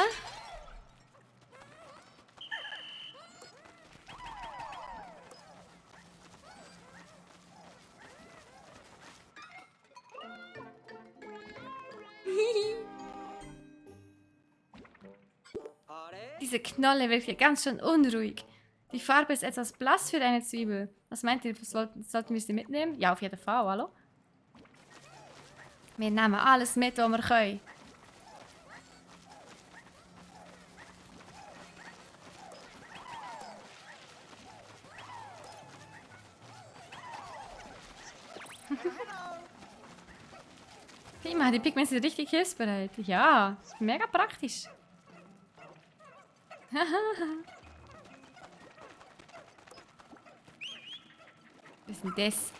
S1: Diese Knolle wirkt hier ganz schön unruhig. Die Farbe ist etwas blass für eine Zwiebel. Was meint ihr, sollten wir sie mitnehmen? Ja, auf jeden Fall, hallo? Wir nehmen alles mit, was wir können. Prima, die Pigments sind richtig hilfsbereit. Ja, ist mega praktisch. Was ist denn das?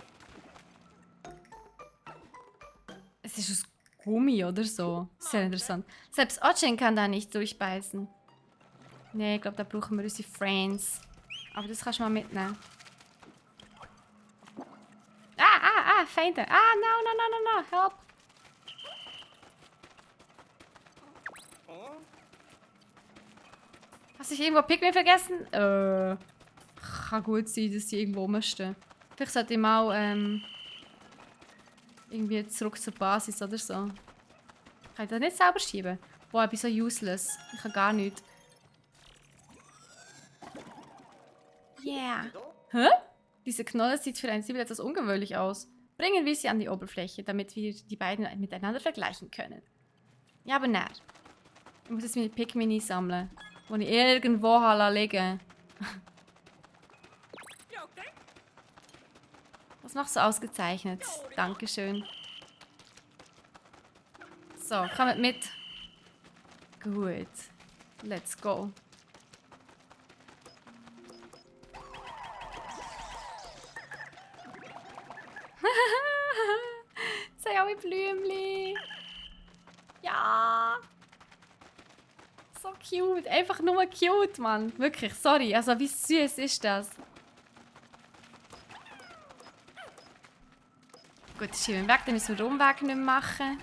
S1: Es ist aus Gummi oder so. Sehr interessant. Selbst Otchen kann da nicht durchbeißen. Nee, ich glaube, da brauchen wir unsere Friends. Aber das kannst du mal mitnehmen. Feinde. No, help. Hast du irgendwo Pikmin vergessen? Kann gut sein, dass sie irgendwo rumstehen. Vielleicht sollte ich mal irgendwie zurück zur Basis oder so. Kann ich das nicht selber schieben? Boah, ich bin so useless. Ich kann gar nichts. Yeah. Hä? Diese Knolle sieht für einen Zwiebel etwas ungewöhnlich aus. Bringen wir sie an die Oberfläche, damit wir die beiden miteinander vergleichen können. Ja, aber nein. Ich muss jetzt meine Pikmin sammeln, die ich irgendwo liegen. Das machst du ausgezeichnet. Dankeschön. So, kommt mit. Gut. Let's go. Sei auch ein Blümli. Ja. so cute. Einfach nur cute, Mann. Wirklich, sorry. Also wie süß ist das? Gut, das schieben wir weg. Dann müssen wir den Umweg nicht mehr machen.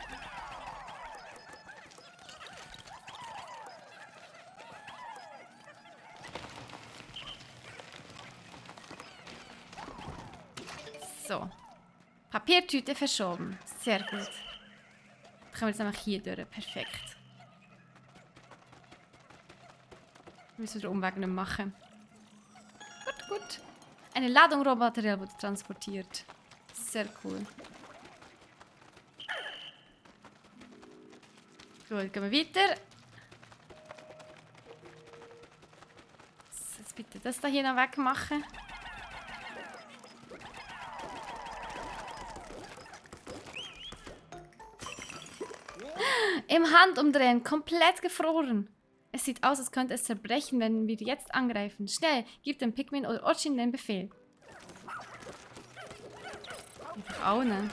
S1: So. Papiertüte verschoben. Sehr gut. Dann können wir jetzt einfach hier durch. Perfekt. Müssen wir den Umweg nicht machen. Gut, gut. Eine Ladung Rohmaterial wurde transportiert. Sehr cool. Gut, gehen wir weiter. So, jetzt bitte das da hier noch wegmachen. Im Handumdrehen, komplett gefroren. Es sieht aus, als könnte es zerbrechen, wenn wir jetzt angreifen. Schnell, gib dem Pikmin oder Ochin den Befehl. Einfach auch, ne?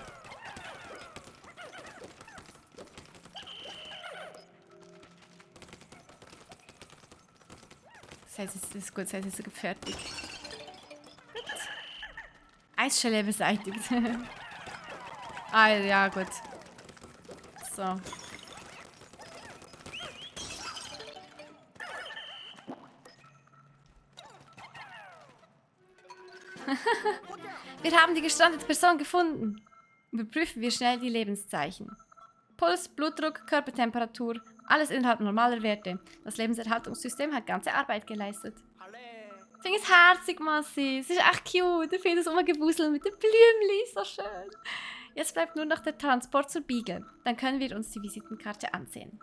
S1: Das heißt, es ist gut, das heißt, es ist fertig. Gut. Eisschelle beseitigt. Ah, ja, gut. So. Wir haben die gestrandete Person gefunden. Überprüfen wir schnell die Lebenszeichen. Puls, Blutdruck, Körpertemperatur, alles innerhalb normaler Werte. Das Lebenserhaltungssystem hat ganze Arbeit geleistet. Ich finde es herzig, Massi. Es ist echt cute. Ich finde es rumgewuselt mit den Blümchen. So schön. Jetzt bleibt nur noch der Transport zur Beagle. Dann können wir uns die Visitenkarte ansehen.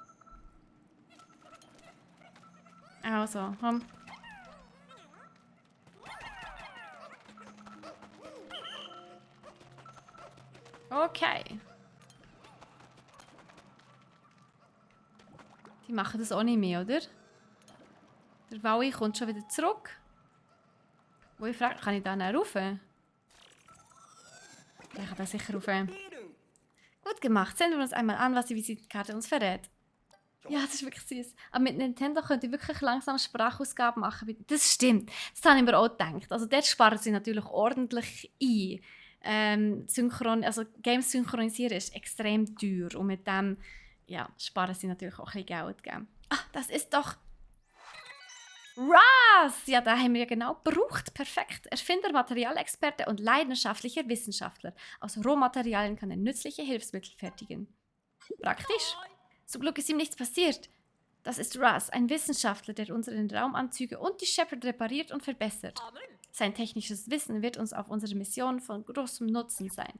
S1: Also, komm. Okay. Die machen das auch nicht mehr, oder? Der Waui kommt schon wieder zurück. Wo ich frage, kann ich da nicht rauf? Ja, ich kann da sicher rauf. Gut gemacht. Sehen wir uns einmal an, was die Visitenkarte uns verrät. Ja, das ist wirklich süß. Aber mit Nintendo könnt ihr wirklich langsam Sprachausgaben machen. Das stimmt. Das habe ich mir auch gedacht. Also dort sparen sie natürlich ordentlich ein. Also Games synchronisieren ist extrem teuer. Und mit dem ja, sparen sie natürlich auch ein bisschen Geld. Gell? Ah, das ist doch Raz! Ja, da haben wir ja genau gebraucht. Perfekt. Erfinder, Materialexperte und leidenschaftlicher Wissenschaftler. Aus Rohmaterialien kann er nützliche Hilfsmittel fertigen. Praktisch. Zum Glück ist ihm nichts passiert. Das ist Raz, ein Wissenschaftler, der unsere Raumanzüge und die Shepard repariert und verbessert. Sein technisches Wissen wird uns auf unserer Mission von großem Nutzen sein.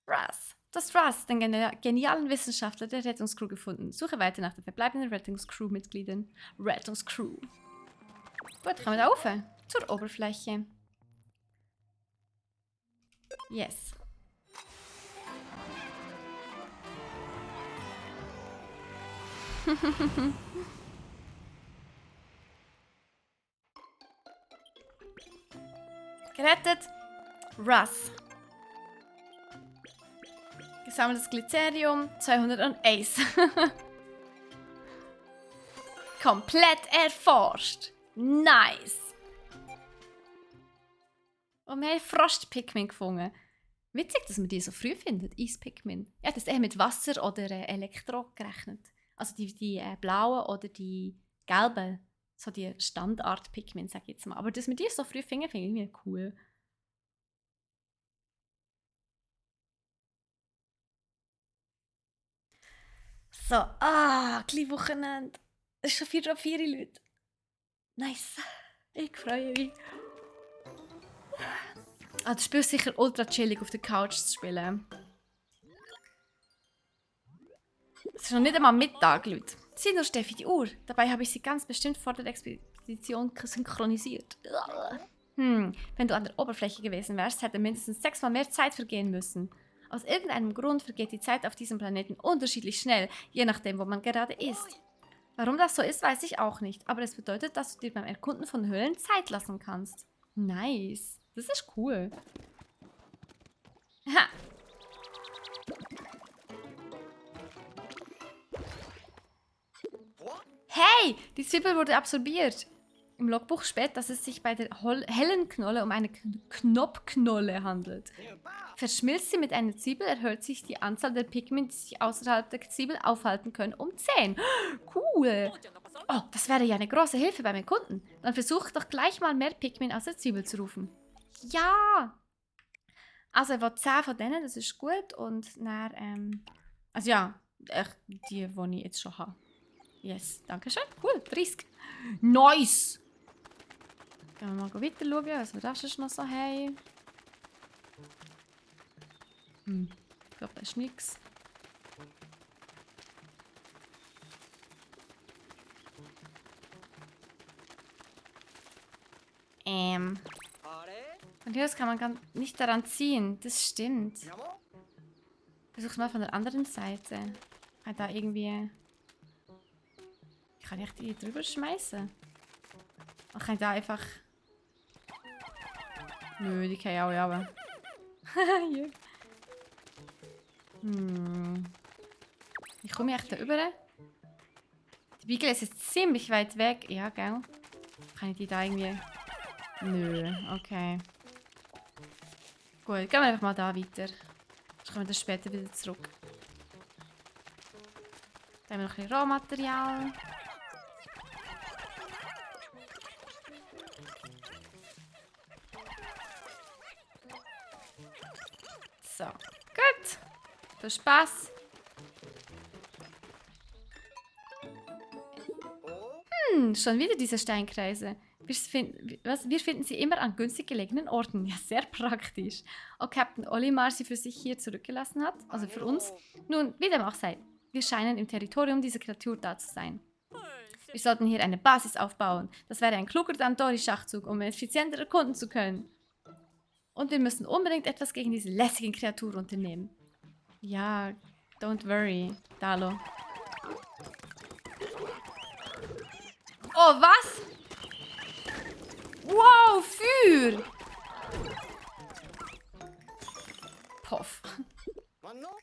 S1: Raz. Du hast Raz, den genialen Wissenschaftler der Rettungscrew, gefunden. Suche weiter nach den verbleibenden Rettungscrew-Mitgliedern. Rettungscrew. Gut, kommen wir da rauf. Zur Oberfläche. Yes. Gerettet. Raz. Gesammeltes Glycerium. 201. Komplett erforscht. Nice. Und wir haben Frost-Pikmin gefunden. Witzig, dass man die so früh findet, Eis-Pikmin. Ich hätte das eher mit Wasser oder Elektro gerechnet. Also die blauen oder die gelben. So die Standard-Pikmin, sag ich jetzt mal. Aber dass wir die so früh finden, finde ich irgendwie cool. So, kleine Wochenende. Es ist schon 4 Leute. Nice. Ich freue mich. Das Spiel ist sicher ultra chillig auf der Couch zu spielen. Es ist noch nicht einmal Mittag, Leute. Sieh nur, Steffi, die Uhr. Dabei habe ich sie ganz bestimmt vor der Expedition synchronisiert. Wenn du an der Oberfläche gewesen wärst, hätte mindestens 6-mal mehr Zeit vergehen müssen. Aus irgendeinem Grund vergeht die Zeit auf diesem Planeten unterschiedlich schnell, je nachdem, wo man gerade ist. Warum das so ist, weiß ich auch nicht. Aber es bedeutet, dass du dir beim Erkunden von Höhlen Zeit lassen kannst. Nice. Das ist cool. Ha. Hey, die Zwiebel wurde absorbiert. Im Logbuch steht, dass es sich bei der hellen Knolle um eine Knopfknolle handelt. Verschmilzt sie mit einer Zwiebel, erhöht sich die Anzahl der Pikmin, die sich außerhalb der Zwiebel aufhalten können, um 10. Cool. Oh, das wäre ja eine große Hilfe bei meinen Kunden. Dann versuch doch gleich mal mehr Pikmin aus der Zwiebel zu rufen. Ja. Also ich will 10 von denen, das ist gut. Und dann, also ja, echt die, die ich jetzt schon habe. Yes, danke schön. Cool, 30. Nice. Gehen wir mal weiter schauen, was wir da sonst noch so haben. Ich glaube, das ist nichts. Von hier aus kann man nicht daran ziehen. Das stimmt. Versuch's mal von der anderen Seite. Da irgendwie... Kann ich die drüber schmeißen? Oder kann ich da einfach... Nö, die kann ich auch, ja, aber... Hier. Wie komme ich echt da rüber? Die Beagle ist jetzt ziemlich weit weg. Ja, gell? Kann ich die da irgendwie... Nö, okay. Gut, gehen wir einfach mal da weiter. Dann kommen wir dann später wieder zurück. Da haben wir noch ein bisschen Rohmaterial. So, gut. Viel Spaß. Schon wieder diese Steinkreise. Wir finden sie immer an günstig gelegenen Orten. Ja, sehr praktisch. Ob Captain Olimar sie für sich hier zurückgelassen hat, also für uns. Nun, wie dem auch sei. Wir scheinen im Territorium dieser Kreatur da zu sein. Wir sollten hier eine Basis aufbauen. Das wäre ein kluger Dandori-Schachzug, um effizienter erkunden zu können. Und wir müssen unbedingt etwas gegen diese lästigen Kreaturen unternehmen. Ja, don't worry, Dalo. Oh, was? Wow, Feuer! Poff.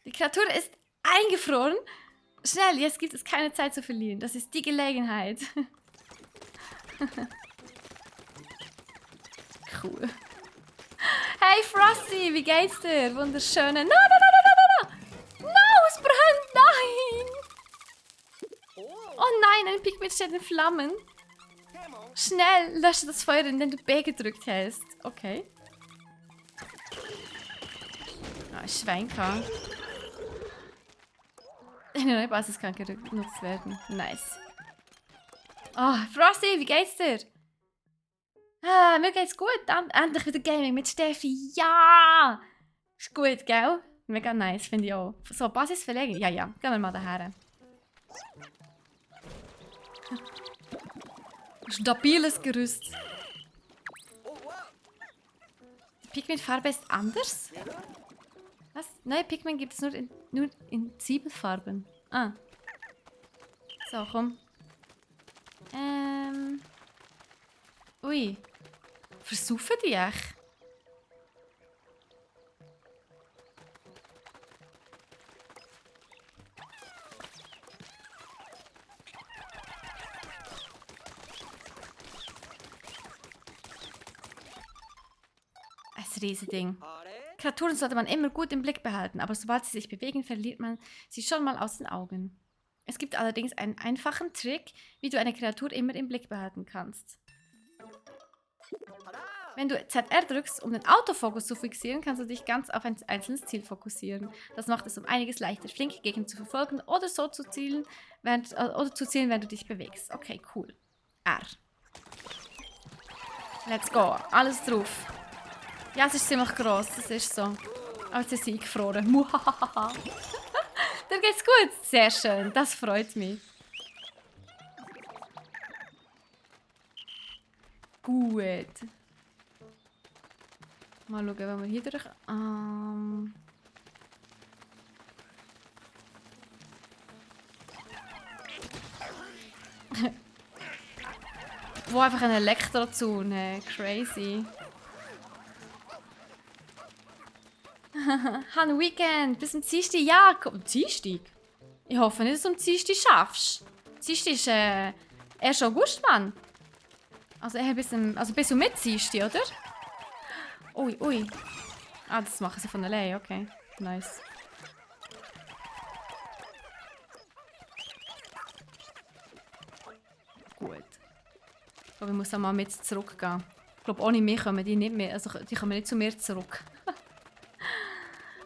S1: Die Kreatur ist eingefroren. Schnell, jetzt gibt es keine Zeit zu verlieren. Das ist die Gelegenheit. Cool. Hey Frosty, wie geht's dir? Wunderschöne. No, no, no, no, no, no, no! No, es brennt! Nein! Oh nein, ein Pikmin steht in Flammen. Schnell, lösche das Feuer, indem du B gedrückt hast. Okay. Ah, Schweinka. Eine neue Basis kann genutzt werden. Nice. Oh, Frosty, wie geht's dir? Ah, mir geht's gut. Endlich wieder Gaming mit Steffi. Ja! Ist gut, gell? Mega nice, finde ich auch. So, Basis verlegen? Ja, ja. Gehen wir mal daher. Stabiles Gerüst. Die Pigmentfarbe ist anders? Was? Neue Pigment gibt es nur in Zwiebelfarben. Ah. So, komm. Ui. Versaufen die echt? Ein Riesending. Kreaturen sollte man immer gut im Blick behalten, aber sobald sie sich bewegen, verliert man sie schon mal aus den Augen. Es gibt allerdings einen einfachen Trick, wie du eine Kreatur immer im Blick behalten kannst. Wenn du ZR drückst, um den Autofokus zu fixieren, kannst du dich ganz auf ein einzelnes Ziel fokussieren. Das macht es um einiges leichter, flinke Gegner zu verfolgen oder so zu zielen, während du dich bewegst. Okay, cool. R. Let's go. Alles drauf. Ja, es ist ziemlich gross, das ist so. Aber sie ist eingefroren. Muhahaha. Dir geht's gut? Sehr schön, das freut mich. Gut. Mal schauen, wenn wir hier durch... Wo einfach ein Elektrozone. Crazy. Han Weekend, bis zum Dienstag. Ja, komm, Dienstag? Ich hoffe nicht, dass du am Dienstag schaffst. Dienstag ist 1. August, Mann. Also eher bis zum Mittwoch, oder? Ui, ui. Ah, das machen sie von allein, okay. Nice. Gut. Aber ich muss auch mal mit zurückgehen. Ich glaube, ohne mich kommen die nicht mehr. Also die kommen nicht zu mir zurück.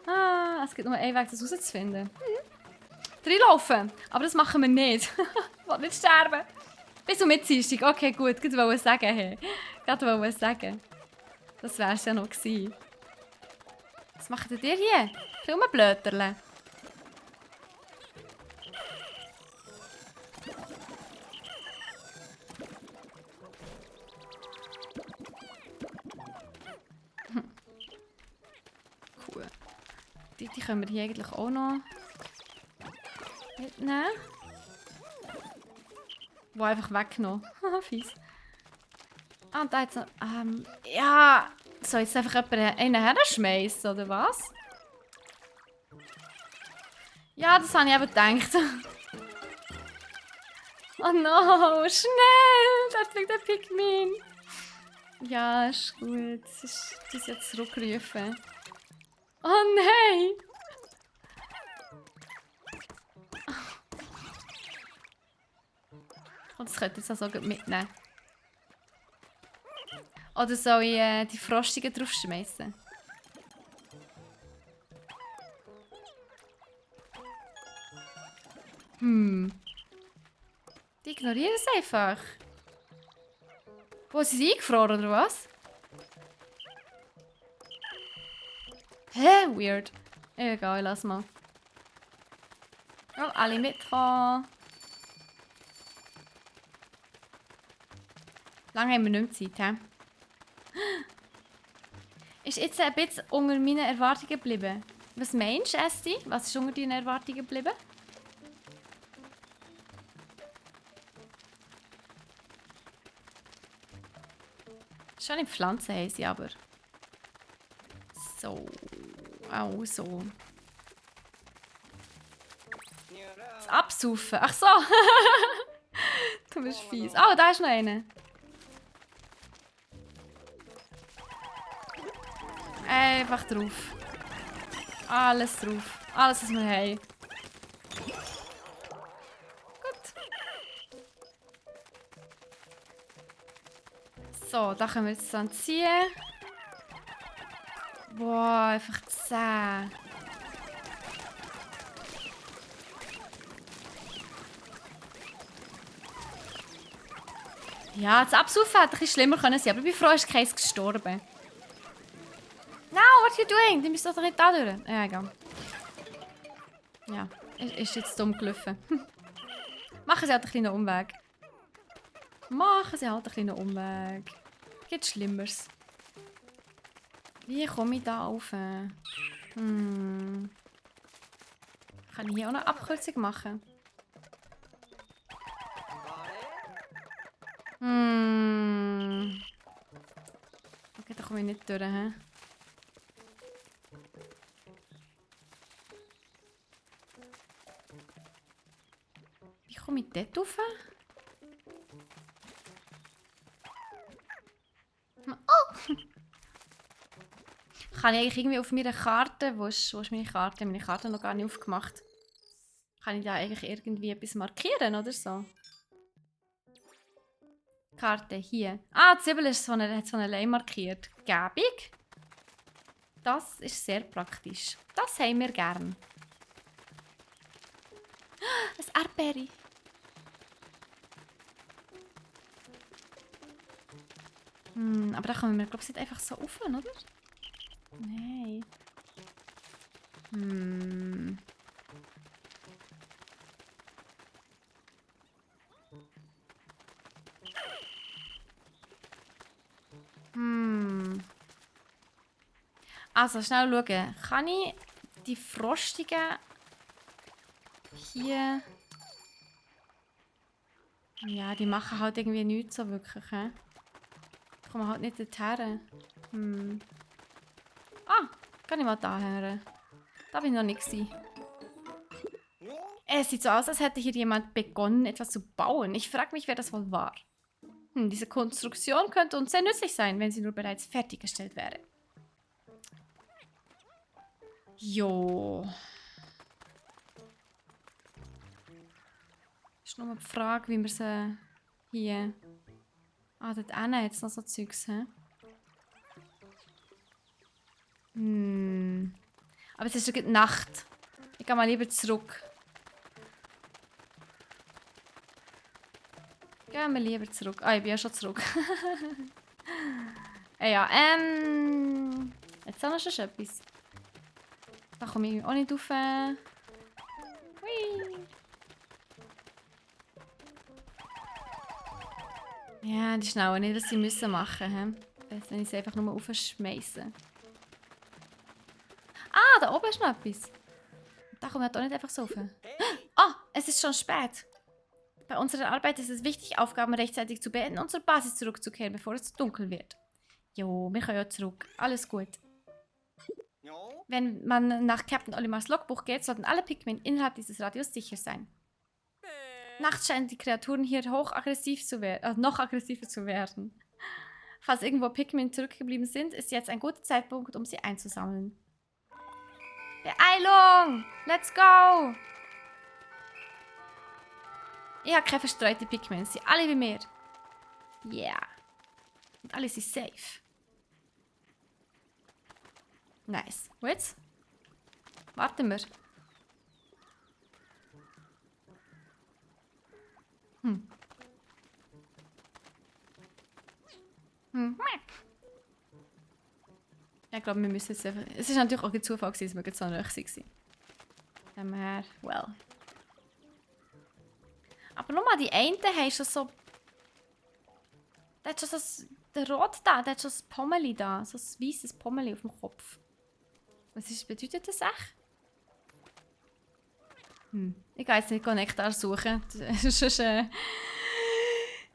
S1: Ah, es gibt nur einen Weg, das herauszufinden. Reinlaufen! Aber das machen wir nicht. Ich will nicht sterben. Bis zum Mittwoch. Okay, gut. Ich wollte sagen, hey. Ich wollte sagen. Das wär's ja noch gewesen. Was macht ihr hier? Filmenblöterle. Cool. Die können wir hier eigentlich auch noch mitnehmen. Wo einfach weggenommen. Haha, fies. Ah, und da jetzt noch. Ja. Soll jetzt einfach jemand einen herschmeißen, oder was? Ja, das habe ich eben gedacht. Oh no, schnell! Da fliegt der Pikmin. Ja, ist gut. Sie ist jetzt zurückgerufen. Oh nein! Und das könnte ich jetzt auch mitnehmen. Oder soll ich die Frostigen draufschmeißen? Die ignorieren es einfach. Wo sind sie eingefroren, oder was? Hä? Weird. Egal, lass mal. Oh, alle mitkommen. Lange haben wir nicht mehr Zeit, hä? Ist jetzt ein bisschen unter meinen Erwartungen geblieben. Was meinst du, Esti? Was ist unter deinen Erwartungen geblieben? Schon in Pflanzen haben sie aber. So. Auch so. Das Absaufen. Ach so. Du bist fies. Oh, da ist noch einer. Einfach drauf. Alles drauf. Alles, was wir haben. Gut. So, da können wir jetzt dann ziehen. Boah, einfach 10. Ja, das Absaufen hätte ein bisschen schlimmer können sein, aber ich bin froh, ist keins gestorben. No, what are you doing? Die müssen doch nicht da durch. Ja, egal. Ja, ist jetzt dumm gelaufen. Machen sie halt einen kleinen Umweg. Machen sie halt einen kleinen Umweg. Gibt Schlimmeres. Wie komme ich da rauf? Kann ich hier auch eine Abkürzung machen? Okay, da komme ich nicht durch. He? Wie komme ich dort rauf? Oh! Kann ich eigentlich irgendwie auf meiner Karte, wo ist meine Karte? Meine Karte noch gar nicht aufgemacht. Kann ich da eigentlich irgendwie etwas markieren oder so? Karte hier. Ah, die Zwiebel ist hat so eine Leine markiert. Gäbig. Das ist sehr praktisch. Das haben wir gern. Ein Erdbeere. Aber da kommen wir, glaube ich, nicht einfach so rauf, oder? Nein. Also, schnell schauen. Kann ich die Frostigen hier... Ja, die machen halt irgendwie nichts so wirklich, hä? Da kommen halt nicht dorthin. Ah, kann ich mal da her. Da bin ich noch nicht gewesen. Es sieht so aus, als hätte hier jemand begonnen, etwas zu bauen. Ich frage mich, wer das wohl war. Diese Konstruktion könnte uns sehr nützlich sein, wenn sie nur bereits fertiggestellt wäre. Jo. Ist nur mal die Frage, wie wir sie hier... Ah, dort hinten hat es noch so Zeugs, hä? Aber es ist schon Nacht. Ich gehe mal lieber zurück. Gehen wir lieber zurück. Ah, ich bin ja schon zurück. Ja, jetzt haben wir schon etwas. Da komme ich auch nicht rauf. Hui. Ja, die schnallen nicht, was sie müssen machen müssen. Wenn ich sie einfach nur aufschmeiße. Ah, da oben ist noch etwas. Da kommt man doch nicht einfach so rauf. Ah, es ist schon spät. Bei unserer Arbeit ist es wichtig, Aufgaben rechtzeitig zu beenden und zur Basis zurückzukehren, bevor es zu dunkel wird. Jo, wir können ja zurück. Alles gut. Wenn man nach Captain Olimars Logbuch geht, sollten alle Pikmin innerhalb dieses Radius sicher sein. Nachts scheinen die Kreaturen hier noch aggressiver zu werden. Falls irgendwo Pikmin zurückgeblieben sind, ist jetzt ein guter Zeitpunkt, um sie einzusammeln. Beeilung! Let's go! Ich habe keine verstreute Pikmin, sie sind alle wie mir. Yeah. Und alle sind safe. Nice. Und jetzt? Warten wir. Ich glaube, wir müssen jetzt einfach... Es ist natürlich auch ein Zufall, dass wir so nahe waren. Dann her, well. Aber nur mal die einen haben schon so... Der hat schon so... Der Rot da, der hat schon das Pommeli da. So ein weisses Pommeli auf dem Kopf. Was bedeutet das echt? Ich gehe jetzt nicht Nektar suchen. Sonst,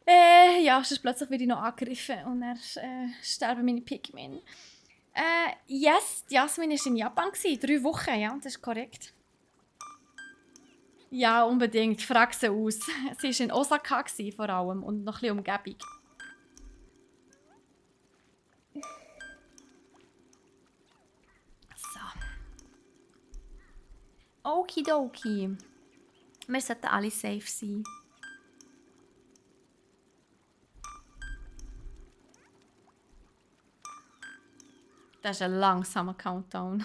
S1: ja, sonst plötzlich werde ich noch angegriffen und dann sterben meine Pikmin. Yes, Jasmin war in Japan. 3 Wochen, ja, das ist korrekt. Ja, unbedingt. Frag sie aus. Sie war in Osaka vor allem und noch ein bisschen Umgebung. So. Okidoki. Wir sollten alle safe sein. Das ist ein langsamer Countdown.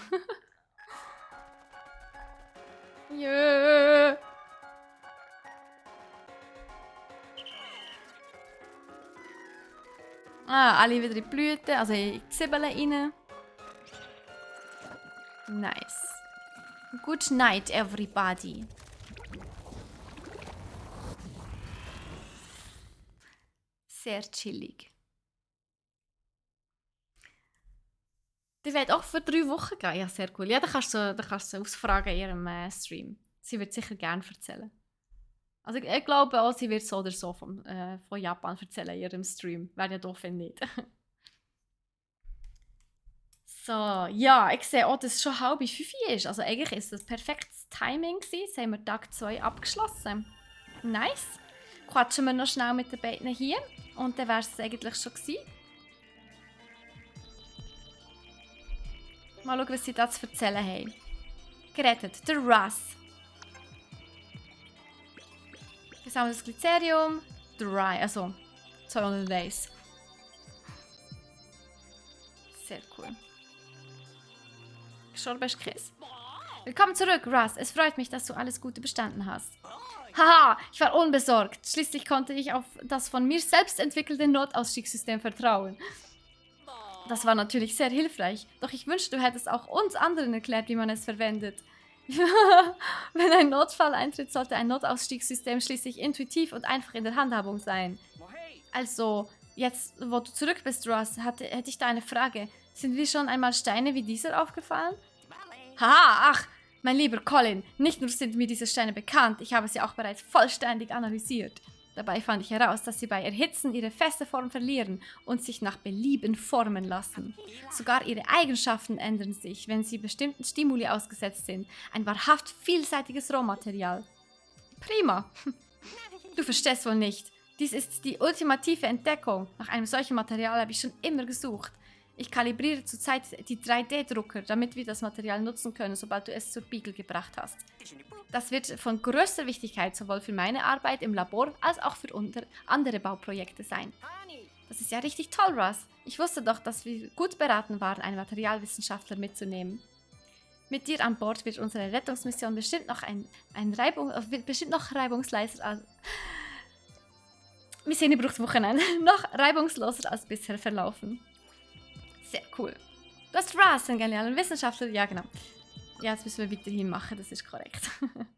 S1: Yeah. Ah, alle wieder in die Blüten, also in die Zwiebeln rein. Nice. Good night, everybody. Sehr chillig. Die wird auch für 3 Wochen gehen. Ja, sehr cool. Ja, da kannst du ausfragen in ihrem Stream. Sie wird sicher gerne erzählen. Also ich glaube auch, sie wird so oder so von Japan erzählen in ihrem Stream. Wäre ja doof, wenn nicht. So, ja, ich sehe auch, dass es schon 4:30 ist. Also eigentlich ist das perfektes Timing gewesen. Jetzt haben wir Tag 2 abgeschlossen. Nice. Quatschen wir noch schnell mit den beiden hier. Und dann wäre es eigentlich schon gewesen. Mal schauen, was sie da zu erzählen haben. Gerettet, der Russ. Wir haben das Glycerium. Dry, also 201. Sehr cool. Gestorben ist Chris. Willkommen zurück, Russ. Es freut mich, dass du alles Gute bestanden hast. Haha, ich war unbesorgt. Schließlich konnte ich auf das von mir selbst entwickelte Notausstiegssystem vertrauen. Das war natürlich sehr hilfreich, doch ich wünschte, du hättest auch uns anderen erklärt, wie man es verwendet. Wenn ein Notfall eintritt, sollte ein Notausstiegssystem schließlich intuitiv und einfach in der Handhabung sein. Also, jetzt, wo du zurück bist, Ross, hätte ich da eine Frage. Sind dir schon einmal Steine wie dieser aufgefallen? Haha, ach, mein lieber Colin, nicht nur sind mir diese Steine bekannt, ich habe sie auch bereits vollständig analysiert. Dabei fand ich heraus, dass sie bei Erhitzen ihre feste Form verlieren und sich nach Belieben formen lassen. Sogar ihre Eigenschaften ändern sich, wenn sie bestimmten Stimuli ausgesetzt sind. Ein wahrhaft vielseitiges Rohmaterial. Prima. Du verstehst wohl nicht. Dies ist die ultimative Entdeckung. Nach einem solchen Material habe ich schon immer gesucht. Ich kalibriere zurzeit die 3D-Drucker, damit wir das Material nutzen können, sobald du es zur Beagle gebracht hast. Das wird von größter Wichtigkeit sowohl für meine Arbeit im Labor als auch für andere Bauprojekte sein. Das ist ja richtig toll, Russ. Ich wusste doch, dass wir gut beraten waren, einen Materialwissenschaftler mitzunehmen. Mit dir an Bord wird unsere Rettungsmission bestimmt noch reibungsloser wir sehen, ihr braucht Wochenende. Noch reibungsloser als bisher verlaufen. Sehr cool. Du hast Russ, einen genialen Wissenschaftler. Ja, genau. Ja, jetzt müssen wir weiterhin machen, das ist korrekt. Gut.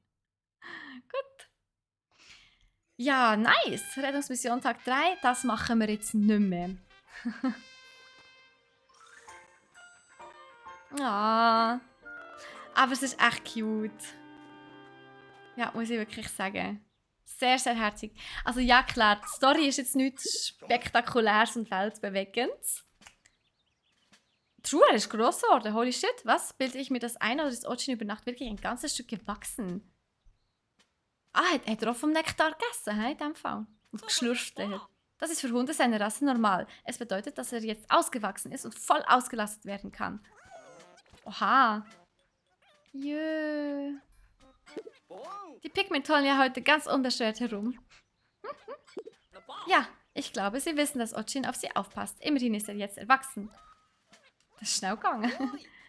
S1: Ja, nice. Rettungsmission Tag 3, das machen wir jetzt nicht mehr. Ah. Aber es ist echt cute. Ja, muss ich wirklich sagen. Sehr, sehr herzig. Also ja, klar, die Story ist jetzt nichts Spektakuläres und Weltbewegendes. True, er ist gross geworden. Holy shit, was? Bilde ich mir das ein oder ist Ochin über Nacht wirklich ein ganzes Stück gewachsen? Ah, hat er auch vom Nektar gegessen, in dem Fall? Und geschlürft hat. Das ist für Hunde seiner Rasse normal. Es bedeutet, dass er jetzt ausgewachsen ist und voll ausgelastet werden kann. Oha. Jö. Die Pikmin tollen ja heute ganz unbeschwert herum. Ja, ich glaube, sie wissen, dass Ochin auf sie aufpasst. Immerhin ist er jetzt erwachsen. Das ist schnell gegangen.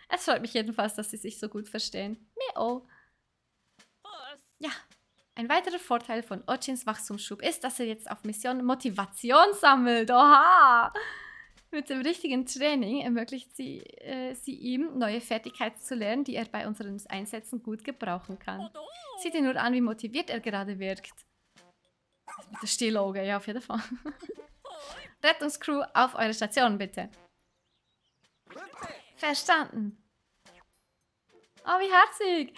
S1: Es freut mich jedenfalls, dass sie sich so gut verstehen. Meo. Ja, ein weiterer Vorteil von Ochins Wachstumsschub ist, dass er jetzt auf Mission Motivation sammelt. Oha! Mit dem richtigen Training ermöglicht sie ihm, neue Fertigkeiten zu lernen, die er bei unseren Einsätzen gut gebrauchen kann. Sieh dir nur an, wie motiviert er gerade wirkt. Mit der Stillauge, ja, auf jeden Fall. Rettungscrew auf eure Station, bitte. Verstanden. Oh, wie herzig.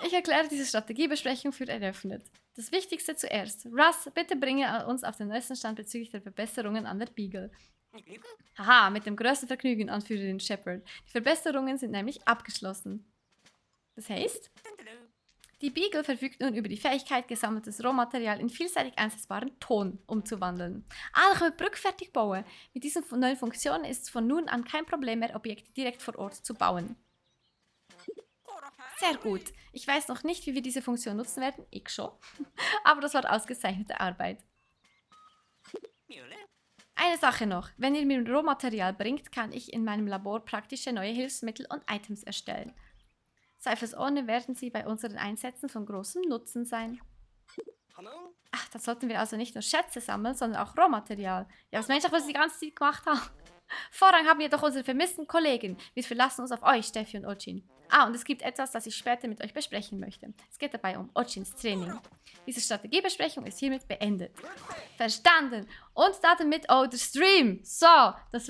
S1: Ich erkläre diese Strategiebesprechung für eröffnet. Das Wichtigste zuerst. Russ, bitte bringe uns auf den neuesten Stand bezüglich der Verbesserungen an der Beagle. Haha, mit dem größten Vergnügen, Anführerin Shepard. Die Verbesserungen sind nämlich abgeschlossen. Das heißt, die Beagle verfügt nun über die Fähigkeit, gesammeltes Rohmaterial in vielseitig einsetzbaren Ton umzuwandeln. Ah, da können wir Brücke fertig bauen. Mit diesen neuen Funktionen ist es von nun an kein Problem mehr, Objekte direkt vor Ort zu bauen. Sehr gut. Ich weiß noch nicht, wie wir diese Funktion nutzen werden. Ich schon. Aber das war ausgezeichnete Arbeit. Eine Sache noch. Wenn ihr mir Rohmaterial bringt, kann ich in meinem Labor praktische neue Hilfsmittel und Items erstellen. Zweifelsohne werden sie bei unseren Einsätzen von großem Nutzen sein. Ach, dann sollten wir also nicht nur Schätze sammeln, sondern auch Rohmaterial. Ja, was meinst du, was ich die ganze Zeit gemacht habe? Vorrang haben wir doch unsere vermissten Kollegen. Wir verlassen uns auf euch, Steffi und Ochin. Ah, und es gibt etwas, das ich später mit euch besprechen möchte. Es geht dabei um Ochins Training. Diese Strategiebesprechung ist hiermit beendet. Verstanden. Und damit auch der Stream. So, das